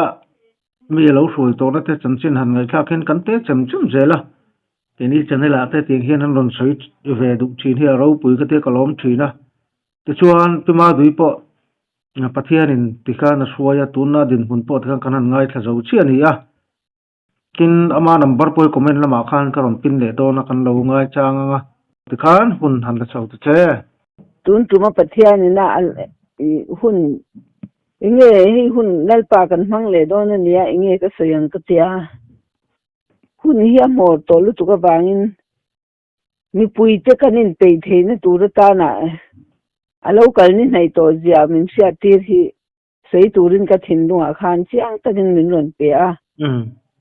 Mi a lo hruai tawhna te chanchin han ngaihthlak hian kan te chem chem zel a, keini channel ah te tiang hian an rawn sawi ve duh thin hi a ropui ka tia ka lawm thin a. Tichuan Pi Madui pawh Pathianin tikhan a hruai a, tunna dinhmun pawh tikhan kan han ngaithla zo chiah a ni a. Tin, ama number pawh hi comment lamah khan ka rawn pin leh dawn a, kan lo ngaichang ang a. Tikhan hun han la chho ta che. Tun tuma Pathianin a hun Enge hei hun Lalpa kan hmang leh dawn a nia enge ka sawi ang ka tia. Hun hi a hmawr tawh lutuk avangin mipuite kan inpeih theihna tur atana a lo kal ni hnaih tawh zia min hriat tir hi sawi turin ka thinlungah khan chiang takin min rawn pe a,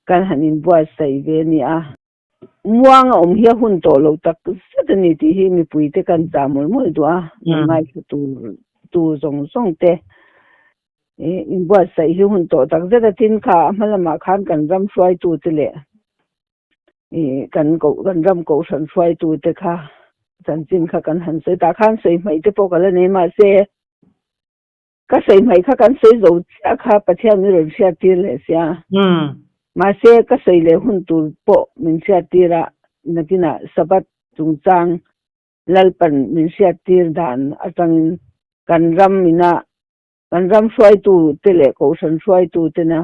kan han inbuatsaih ve a nia. Muang a awm hi a hun tawh lo tak zet a ni tih hi mipuite kan chah mawlh mawlh duh a, ngaithla tur zawng zawng te inbuatsaih hi hun tawh tak zet a tin kha a hma lamah khan kan ram hruaitute leh kan kan ram kohhran hruaitute kha chanchin kha kan han sawi tah khan sawi hmaih te pawh ka la nei mahse Ka sawi hmai kha kan sawi zo chiah kha Pathian min rawn hriat tir leh sia. Mahse ka sawi leh hun tur pawh min hriat tir a, nakinah Sabbath chungchang Lalpan min hriattir dan atangin kan ram ina kan ram hruaitu te leh kohhran hruaitu tena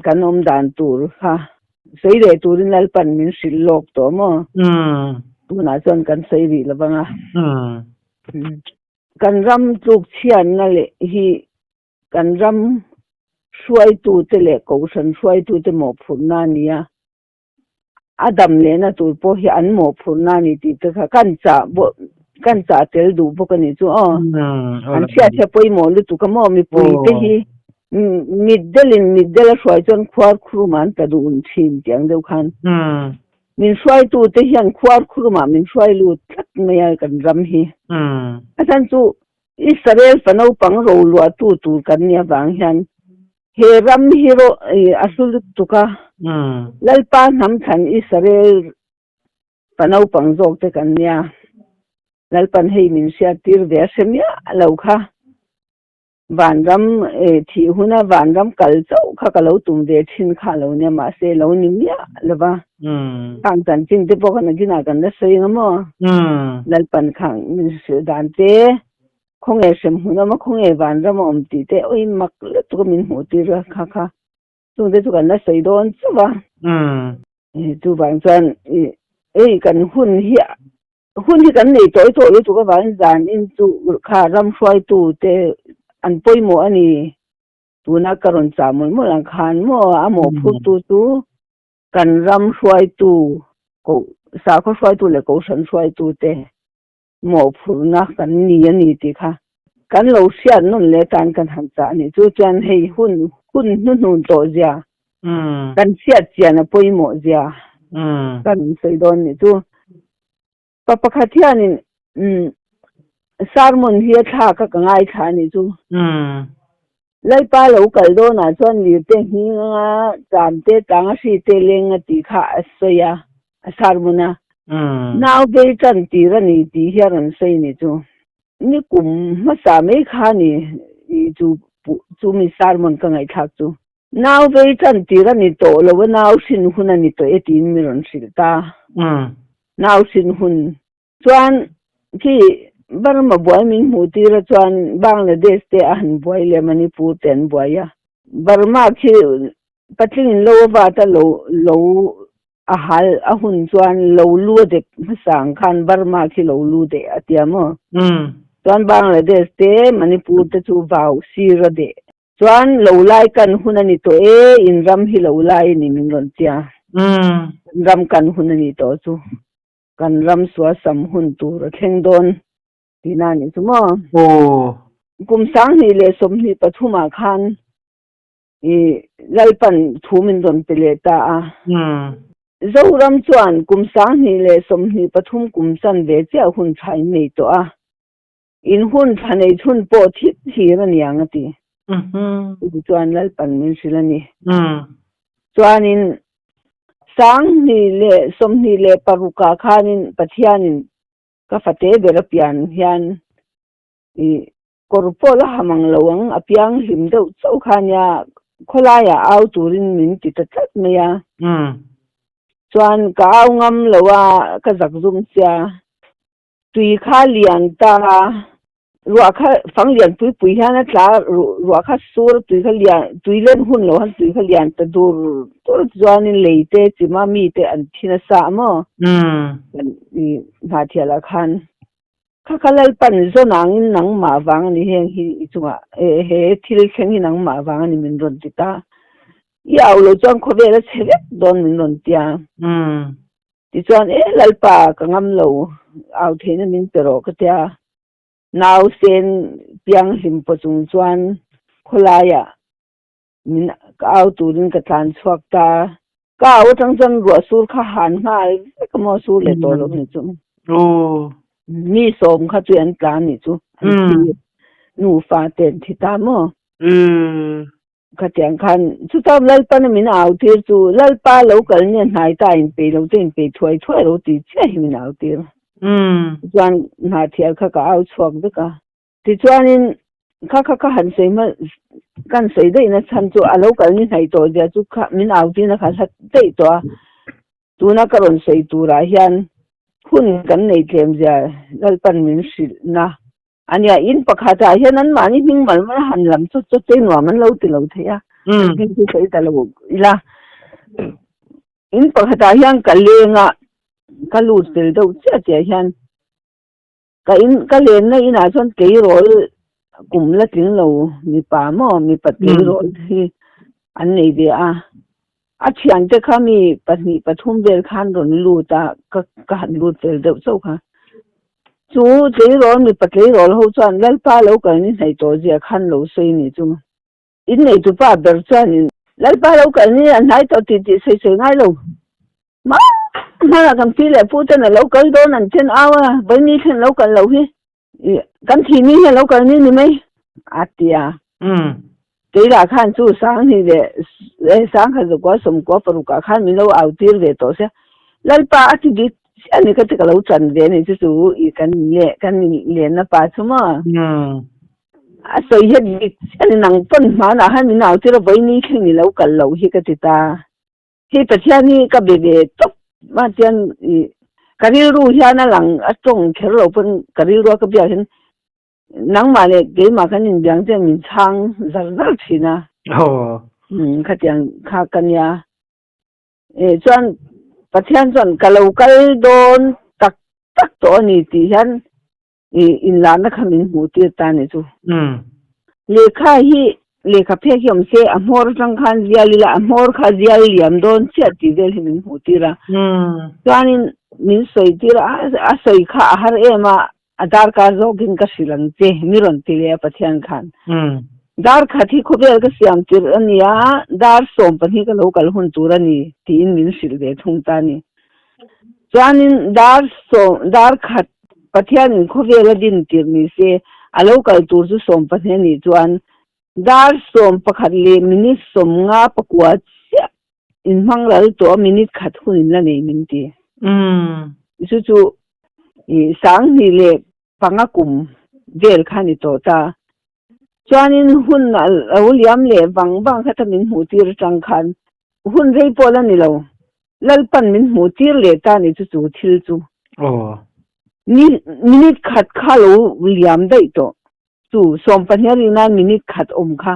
kan awm dan tur kha sawi leh turin Lalpan min hrilh lawk tawh maw? Tunah chuan kan sawi rih lo vang a. Kan ram tluk chhiatna leh hi kan ram hruaitute leh kohhran hruaitute mawhphurhna a ni a, a dam lehna tur pawh hi an mawhphurhna a ni tih te kha kan chah bawk kan chah tel duh bawk a nih chu aw. An hriat hi a pawimawh lutuk a maw mipui te hi mitdelin mitdel a hruai chuan khuar khurumah an tla dun thin tih ang deuh khan min hruaitute hian khuar khurumah min hruai lut tlat mai a kan ram hi. A chhan chu Israel fa naupang roluahtu tur kan nih avang hian he ram hi rawh a hlu lutuk a, Lalpa hnam thlan Israel fa naupang zawk te kan nia, Lalpan hei min hriattir ve a hre miah lo kha. Vanram thih huna vanram kal chauh kha ka lo tum ve thin kha lo nia mahse lo ni miah lo va. Khang chanchin te pawh kha nakinah kan la sawi ang maw? Lalpan khang min hrilh dan te, khawnge hremhmun awm a, khawnge vanram a awm tih te awi mak lutuk a min hmuh tir a kha kha. Chungte chu kan la sawi dawn chauh a. Chuvang chuan ei kan hun hi Hun hi kan nei tawi tawh lutuk avangin zan in chu kha ram hruaitu te an pawimawh a ni. Tuna ka rawn chah mawlh mawlh ang khan maw a mawhphurtu chu kan ram hruaitu ko sakhaw hruaitu leh kohhran hruaitu te mawhphurhna kan ni a ni tih kha kan lo hriat nawn leh tan kan han chah a ni. Chu chuan hei hun hun hnuhnun tawh zia kan hriat chian a pawimawh zia kan sawi dawn ni chu. Pa pakhat hianin sermon hi a thlak a ka ngaithla a nih chu. Lalpa lo kal dawnah chuan lirte nghing anga cham te tlang a hri te leng a tih kha a sawi a, a sermon a. Nau vei tan tir a ni tih hi a rawn sawi a nih chu. Ni kum hmasa mai kha a ni chu chu mi sermon ka ngaihthlak chu. Nau vei chan tir a ni tawh lo a, nau hrin hun a ni tawh e tiin mi rawn hrilh ta. Nau hrin hun chuan khi Burma buai min hmuh tir a chuan Bangladesh te a han buai leh Manipur te an buai a. Burma khi patlingin lo a vat a lo lo a hal a hun chuan lo lu a dep hmasa ang khan Burma khi lo lu deh a tia maw. Chuan Bangladesh te Manipur te chu vau sir a deh. Chuan lo lai kan hun a ni tawh e, in ram hi lo lai a ni min rawn tia. Kan ram kan hun a ni tawh chu kan ram suasam hun tur a thleng dawn tihna a nih chu maw. Kum 2023 ah khan i Lalpan thu min rawn pe leh ta a. Zoram chuan kum 2023 kum chanve chiah hun tha in nei tawh a. In hun thla nei chhun pawh thil thlir a niang a ti. Chuti chuan Lalpan min hrilh a ni. Chuanin 2026 ah khanin Pathianin ka fate ber a pian hian i kawr pawh la ha mang lo ang, a piang hlim deuh chauh kha nia khawlaiah au turin min ti ta tlat mai a. Chuan ka au ngam lo a, ka zak zum sia. Tui kha lian ta a, ruah kha fang lian pui pui hian a tla a, ruah kha sur a tui kha lian tui len hun lo han tui kha lian ta dur dur chuanin lei te chima mi te an thi nasa a maw i hnahthial ah khan kha kha Lalpan zawn angin nangmah vang a ni heng hi i chungah he thil thleng hi nangmah vang a ni min rawn ti ta i au lo chuan khawvel a chhe vek dawn min rawn ti a. Tichuan, E Lalpa, ka ngam lo, au theihna min pe rawh ka tia. Nausen pianghlim pawh chung chuan khawlaiah min ka au turin ka tlan chhuak ta. Ka au atang chuan ruah sur kha han nghal vek a maw, sur leh tawh lo ni chu. Mi sawm kha chu an tlan nih chu, an thi, nufa te an thi ta maw. Khatiang khan chuta Lalpana min au tir chu Lalpa lo kal nia hnai ta in pei lo te in pei thuai thuai lo ti chiah hi min au tir. Tichuan hnathial kha ka au chhuak vek a. Tichuanin kha kha kha han sawi hma kan sawi daih na chhan chu a lo kal ni hnaih tawh zia chu kha min au tirna kha hlat daih tawh a. Tuna ka rawn sawi turah hian Hun kan nei tlem zia Lalpan min hrilh na a nia. In pakhat ah hian an mahni hming mal mal han lam chawt chawt te nuam an lo ti lo thei a. Hming chu sawi ta lo ila. In pakhat ah hian ka leng a, ka lut fel deuh chiah chiah hian ka in ka lenna inah chuan keirawl kum la tling lo mipa maw mipa keirawl hi an nei ve a a thiante kha mi pahnih pathum vel khan rawn lut a ka ka han lut fel deuh chauh kha chu tleirawl mipa tleirawl ho chuan Lalpa lo kal ni hnaih tawh zia khan lo sawi ni chu innei tupa ber chuanin Lalpa lo kal ni a hnai tawh tih tih sawi sawi ngai lo. Hmanah kan pi leh pu ten a lo kal dawn an then au a, vawi thlen lo kal lo hi kan thih ni hi a lo kal ni ni mai a ti a. Keilah khan chu Sanghnih leh Sangkhat zakua sawmkua parukah khan min lo au tir ve tawh sia. Lalpa a ti dik chiah ni ka ti ka lo chan ve ni chu chu i kan leh kan lenna pa chu maw. A sawi hian dik chiah ni nang pawn hmanah khan min au tir a vawi ni thleng i lo kal loh hi ka ti ta. Hei Pathian hi ka be ve tawp mah chuan ih ka rilru hian a lang a tawng kher lo pawn ka rilrua ka biak hian nangmah leh keimah kan inbiang chuan min chhang zar zar thin a. Umm khatiang kha ka nia. Eh chuan Pathian chuan ka lo kal dawn tak tak tawh a ni tih hian ih inlahna kha min hmuh tir ta ni chu. Lehkha hi lehkha phek hi awm se a hmawr atang khan zial ila a hmawr kha zial liam dawn chiah tih vel hi min hmuh tir a. Chuanin min sawi tir a, a sawi kha a har em a, a darkar zawkin ka hrilh ang che mi rawn ti leh a Pathian khan. Dar khat hi khawvel ka siam tirh a nia, dar 12 ka lo kal hun tur a ni tiin min hrilh ve thung ta a ni. Chuanin dar sawm dar khat Pathianin khawvel a din tir ni se, a lo kal tur chu 12 a nih chuan dar 11 leh minute 59 chiah inhmang ral tawh a minute khat hun in la nei min ti. Chu chu ih 2005 kum vel kha ni tawh ta. Chuanin hun a lo liam leh vang vang kha ta min hmuh tir atang khan hun rei pawh la ni lo. Lalpan min hmuh tir leh ta ni chu chu thil chu. Ni minute khat kha lo liam daih tawh. Chu 12 a rin nan minute khat awm kha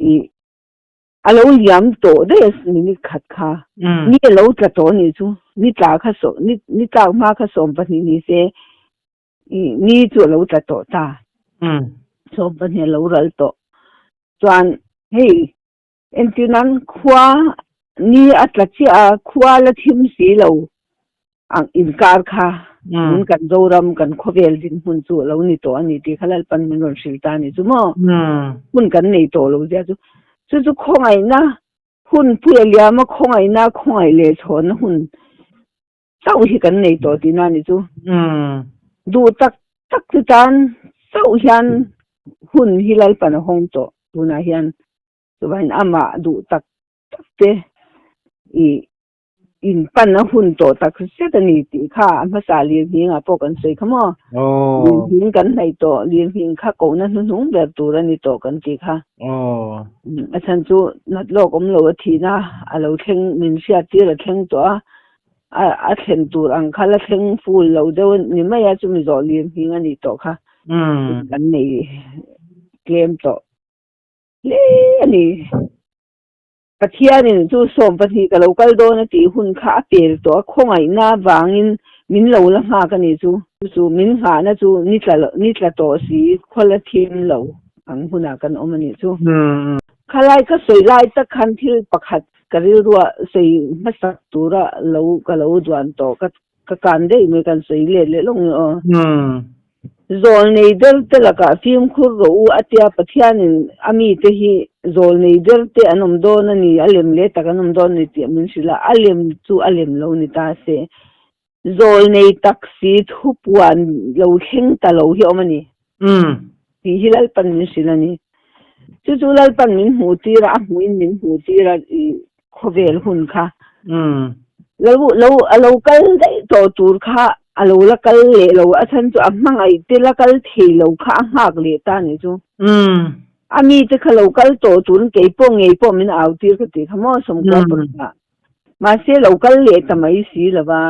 ih a lo liam tawh daih a minute khat kha. Ni a lo tla tawh ni chu. Ni tla kha saw ni ni tlak hma kha 12 ni se Ni chu a lo tla tawh ta. 12 a lo ral tawh. Chuan hei entir nan khua ni a tla chiah a, khua la thim si lo ang inkar kha tun kan Zoram kan khawvel dinhmun chu a lo ni tawh a ni tih kha Lalpan min rawn hrilh ta a ni chu maw. Hun kan nei tawh lo zia chu. Chu chu khawngaihna hun pui a liam a, khawngaihna khawngaih leh chhawnna hun chauh hi kan nei tawh tihna a ni chu. Duh tak tak chu tan chauh hian hun hi Lalpan a hawng tawh tunah hian chuvangin amah duh tak tak te ih in pan a hun tawh tak zet a ni tih kha a hmasa lirnghing ah pawh kan sawi kha maw. Lirnghing kan hnaih tawh lirnghing kha kohna hnuhnung ber tur a ni tawh kan tih kha. A chhan chu nat lawk awm lo a thihna a lo thleng min hriat tir a thleng tawh a. A thlen tur ang kha la thleng full lo deuh ni mai a chumi zawh lir nghing a nih tawh kha kan nei tlem tawh hle a ni. Pathianin chu 12 ka lo kal dawn a tih hun kha a pel tawh a, khawngaihna vangin min lo la nghak a ni chu. Chu min nghahna chu ni tla ni tla tawh si khaw la thim lo ang hunah kan awm a nih chu. Khalai ka sawi lai tak khan thil pakhat Ka rilrua sawi hmasak tura lo ka lo duan tawh ka ka kan daih mai kan sawi let leh lawk ni aw. Zawlnei der te lakah fimkhur rawh u a tia Pathianin a mite hi zawlnei der te an awm dawn a ni a lem leh tak an awm dawn a ni tih min hrilh a, a lem chu a lem lo ni ta se. Zawlnei tak si thupuan lo thleng ta lo hi a awm a ni. Tih hi Lalpan min hrilh a ni. Chu chu Lalpan min hmuh tir a, a hmuhin min hmuh tir a i khawvel hun kha. Lo lo a lo kal daih tawh tur kha a lo la kal leh lo, a chhan chu a hmangaih te la kal thei lo kha a nghak leh ta a ni chu. A mite kha lo kal tawh turin kei pawh ngei pawh min au tir ka ti kha maw 90 pakhat. Mahse lo kal leh ta mai si lo va.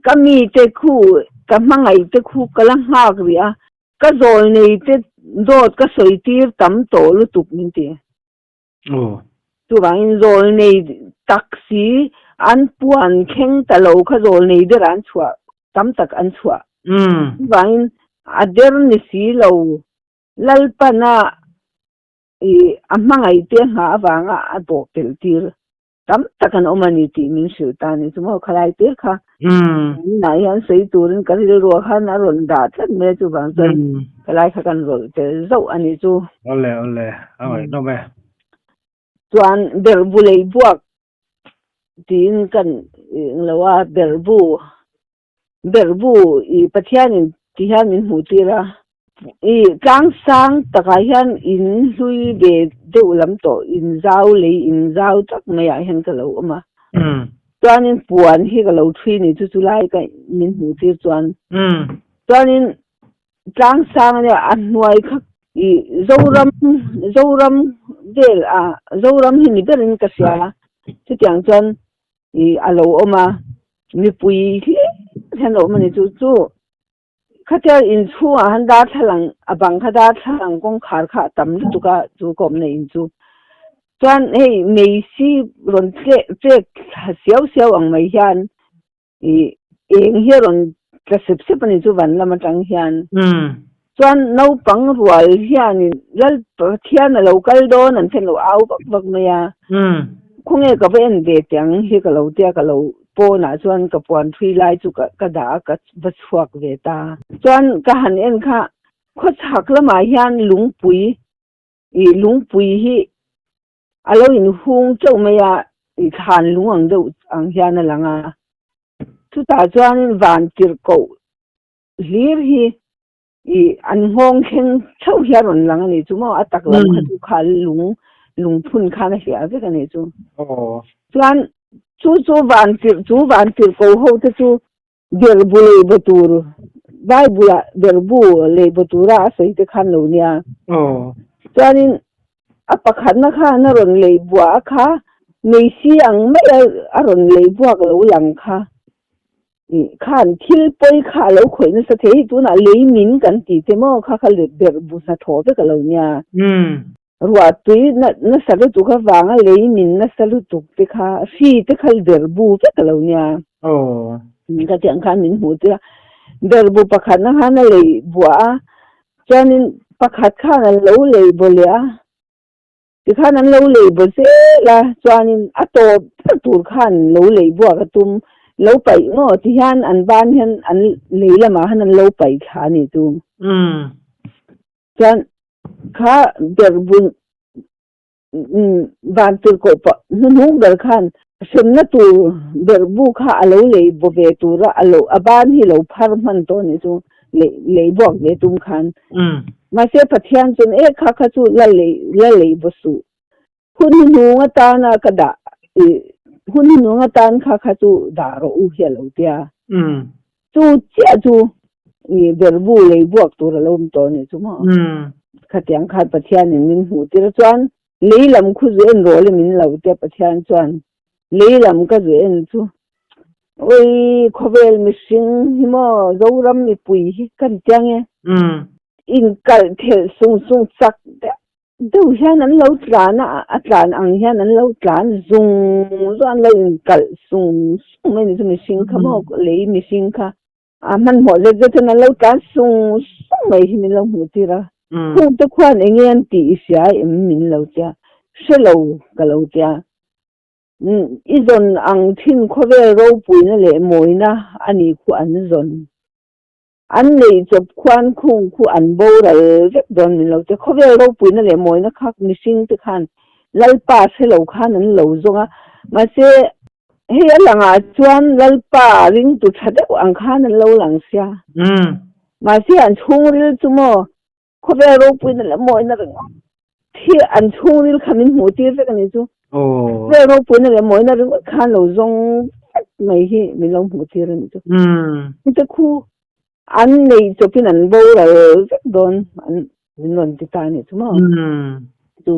Ka mite khu, ka hmangaihte khu ka la nghak rih a, ka zawlneite dawt ka sawi tir tam tawh lutuk min ti. Chuvangin zawlnei tak si an puan thleng ta lo kha zawlnei derah an chhuah tam tak an chhuah. Chuvangin a der ni si lo Lalpana i a hmangaihte nghah avanga a dawh pelh tir tam tak an awm a ni tih min hrilh ta a ni chu maw khalai tir kha tunah hian sawi turin ka rilruah khan a rawn dah tlat mai a chuvang chuan khalai kha kan rawlh tel zauh a ni chu. Awle awle a ngaihnawm e. Chuan berhbu lei buak tiin kan englo a berhbu Berhbu i Pathianin ti hian min hmuh tir a, i tlang sang takah hian in hlui ve deuh lam tawh in zau lei in zau tak maiah hian ka lo awm a. Chuanin puan hi ka lo thui ni chu chulai ka min hmuh tir chuan. Chuanin tlang sang ania a hnuai kha i Zoram Zoram vel a Zoram hi ni berin ka hria a, chutiang chuan i a lo awm a, mipui hlir hian a awm a ni chu chu khatia inchhungah han darthlalang a bang kha darthlalang kawngkhar kha a tam lutuk a chu ka awmna in chu chuan hei meisi rawn tleh tlek thla siau siau ang mai hian ih eng hi a rawn tla sep sep a ni chu van lam atang hian chuan naupang rual hianin Lal Pathian a lo kal dawn an thlen lo au vak vak mai a, khawnge ka va en ve teh ang hi ka lo tia ka lo pawnah chuan ka puan thui lai chu ka ka dah a ka va chhuak ve ta. Chuan ka han en kha khawchhak lamah hian lungpui ih lungpui hi a lo inhung teuh mai a ih thlan lung ang deuh ang hian a lang a, chutah chuanin van tirhkoh hlir hi i an nghawng thleng theuh hi a rawn lang a ni chu maw a tak lam kha chu kha lung lungphun khan a hliah vek a ni chu chuan chu chu van tirh chu van tirh ko ho te chu berhbu lei baw tur bible ah berhbu lei baw tura a sawi te khan lo nia chuanin a pakhatna khan a rawn lei buah a kha meisi ang mai a a rawn lei buak lo lang kha Khan thil pawi kha a lo khawih nasa thei hi tunah lei min kan ti che maw kha kha let ber bu hnathawh vek a lo nia. Ruah tui nasa lutuk avanga lei min nasa lutuk te kha hri te kha ber bu vek a lo nia. Ka tih ang khan min hmuh tir a. Ber bu pakhatna khan a lei buah a, chuanin pakhat khan a lo lei baw leh a. Tikhan an lo lei baw zel a, chuanin a tawp ber tur khan lo lei buak a tum, lo paih ngaw ti hian an ban hian an lei lamah han an lo paih thla a nih chu. Chuan kha ber bun van tur koh pah hnuhnung ber khan hremna tur ber bu kha a lo lei baw ve tur a, a lo a ban hi lo phar hman tawh a nih chu. Lei buak ve tum khan. Mahse Pathian chuan e kha kha chu la lei la lei baw suh. Hun hnuhnung atana ka dah i hun hnuhnung atan kha kha chu dah rawh u hi a lo tia. Chu chiah chu i berbu lei buak tur a lo awm tawh a nih chu maw. Khatiang khan Pathianin min hmuh tir chuan lei lam khu zu en rawh le min lo tia Pathian chuan Lei lam ka zu en chu oi khawvel mihring hi maw Zoram mipui hi kan tiang e. Inkalh thelh sung sung chak deuh deuh hian an lo tlan a, a tlan ang hian an lo tlan zung zung an lo inkalh sung sung mai ni chu mihring kha maw lei mihring kha a hmanhmawh zet zet hian an lo tlan sung sung mai hi min lo hmuh tir a. Khung te khuan eng nge an tih i hria em min lo tia hre lo ka lo tia. I zawn ang thin khawvel ropuina leh mawina a nih khu an zawn. An neih chawp khuan khung khu an boral vek dawn min lo tia. Khawvel ropuina leh mawina kha mihring te khan Lalpa hre lo khan an lo zawng a. Mahse hei a langah chuan Lalpa ringtu tha deuh ang khan an lo lang sia. Mahse an chhungril chu maw Khawvel ropuina leh mawina ringawt hi an chhungril kha min hmuh tir vek a ni chu. Khawvel ropuina leh mawina ringawt khan lo zawng vek mai hi min lo hmuh tir a ni chu. Hmite khu an neih chawpin an boral vek dawn an min rawn ti ta a ni chu maw. Chu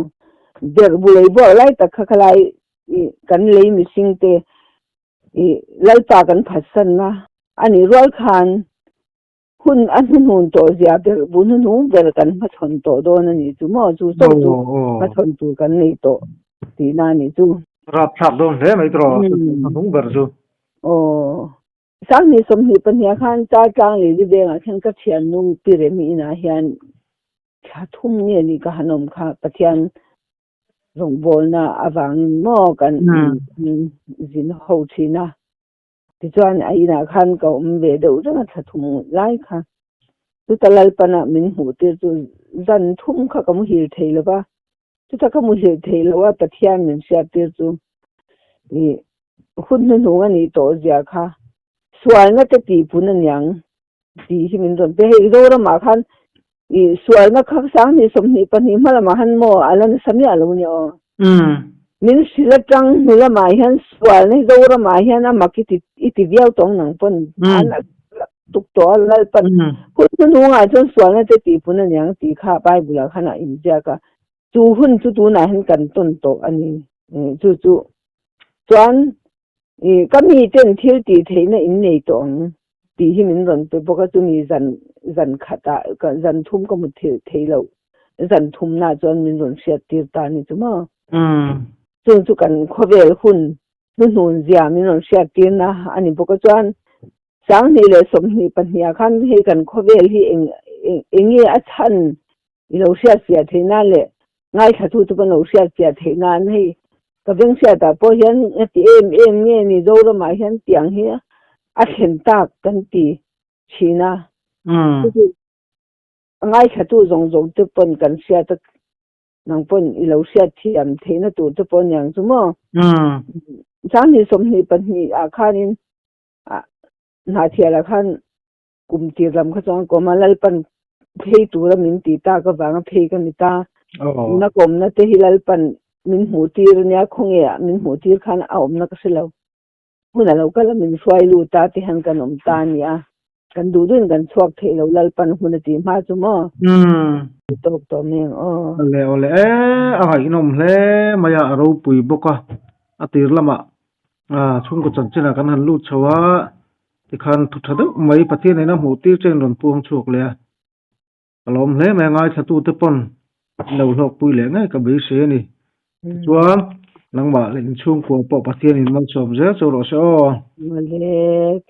ber bu lei buak lai tak kha khalai kan lei mihring te i Lalpa kan phatsanna. Ani rual khan hun a hnuhnun tawh zia ber bu hnuhnung ber kan hmachhawn tawh dawn a nih chu maw? Chu chauh chu hmachhawn tur kan nei tawh tihna a nih chu. Rapthlak dawn hle mai tawh hnuhnung ber chu. Aw. Sanghnih 22 ah khan Chartlang Lili vengah khian ka thiannu Pi Remi inah hian thla thum nge ni ka han awm kha Pathian rawngbawlna avangin maw kan zin ho thin a. Tichuan a inah khan ka awm ve deuh reng a thla thum lai kha. Chuta Lalpana min hmuh tir chu zan thum kha ka muhil thei lo va. Chuta ka muhil thei lo a Pathian min hriat tir chu ih hun hnuhnung a nih tawh zia kha sualna te tihpun a niang tih hi min rawn pe. Hei Zoramah khan ih sualna kha 2022 hma lamah khan maw a la nasa miah lo nia aw. Min hrilh atang hnu lamah hian sualna hi Zoramah hian a mak i ti i ti viau tawng nang pawn an tuk tawh a Lalpan hun hnuhnungah chuan sualna te tihpun a niang tih kha Bible ah khan a inziak a. Chu hun chu tunah hian kan tawn tawh a ni. Chu chu chuan ka miten thil tih theihna in nei tawh ang tih hi min rawn pe bawk a, chumi zan zan khatah zan thum ka hmu thei loh zan thumna chuan min rawn hriat tir ta a ni chu maw. Chung chu kan khawvel hun hnuhnun zia min rawn hriat tirna a ni bawk a, chuan 2022 ah khan hei kan khawvel hi eng eng nge a chhan i lo hriat fiah theih nan leh ngaithla tu kan lo hriat fiah theih nan hei ka veng hriatah pawh hian a ti em em nge ni Zoramah hian tiang hi a thlen tak kan ti thin a ngaithla tu zawng zawng te pawn kan hriat a nang pawn i lo hriat thiam theihna tur te pawh aniang chu maw 2022 ah khanin Hnahthialah khan kum tir lam kha chuan kawm a, Lalpan phei tura min ti tak avanga phei ka ni ta. Na kawmna te hi Lalpan min hmuh tir ania, khawnge ah min hmuh tir khan a awmna ka hre lo. Hmun a lo kal a min hruai lut a ti hian kan awm ta a nia. Kan duh duhin kan chhuak theih lo Lalpan hun a tih hma chu maw? Tawk tawh mai ang aw. Awle awle e, a ngaihnawm hle mai a, a ropui bawk a, a tir lamah chhungkaw chanchinah kan han lut chho a, tikhan thu tha deuh mai Pathian ina hmuh tir che in rawn puang chhuak leh a, ka lawm hle mai a ngaithlatute pawn an lo hlawkpui leh ngei ka beisei a ni. Tichuan nangmah leh inchhungkua pawh Pathianin malsawm zel chu rawh se aw. Mawle.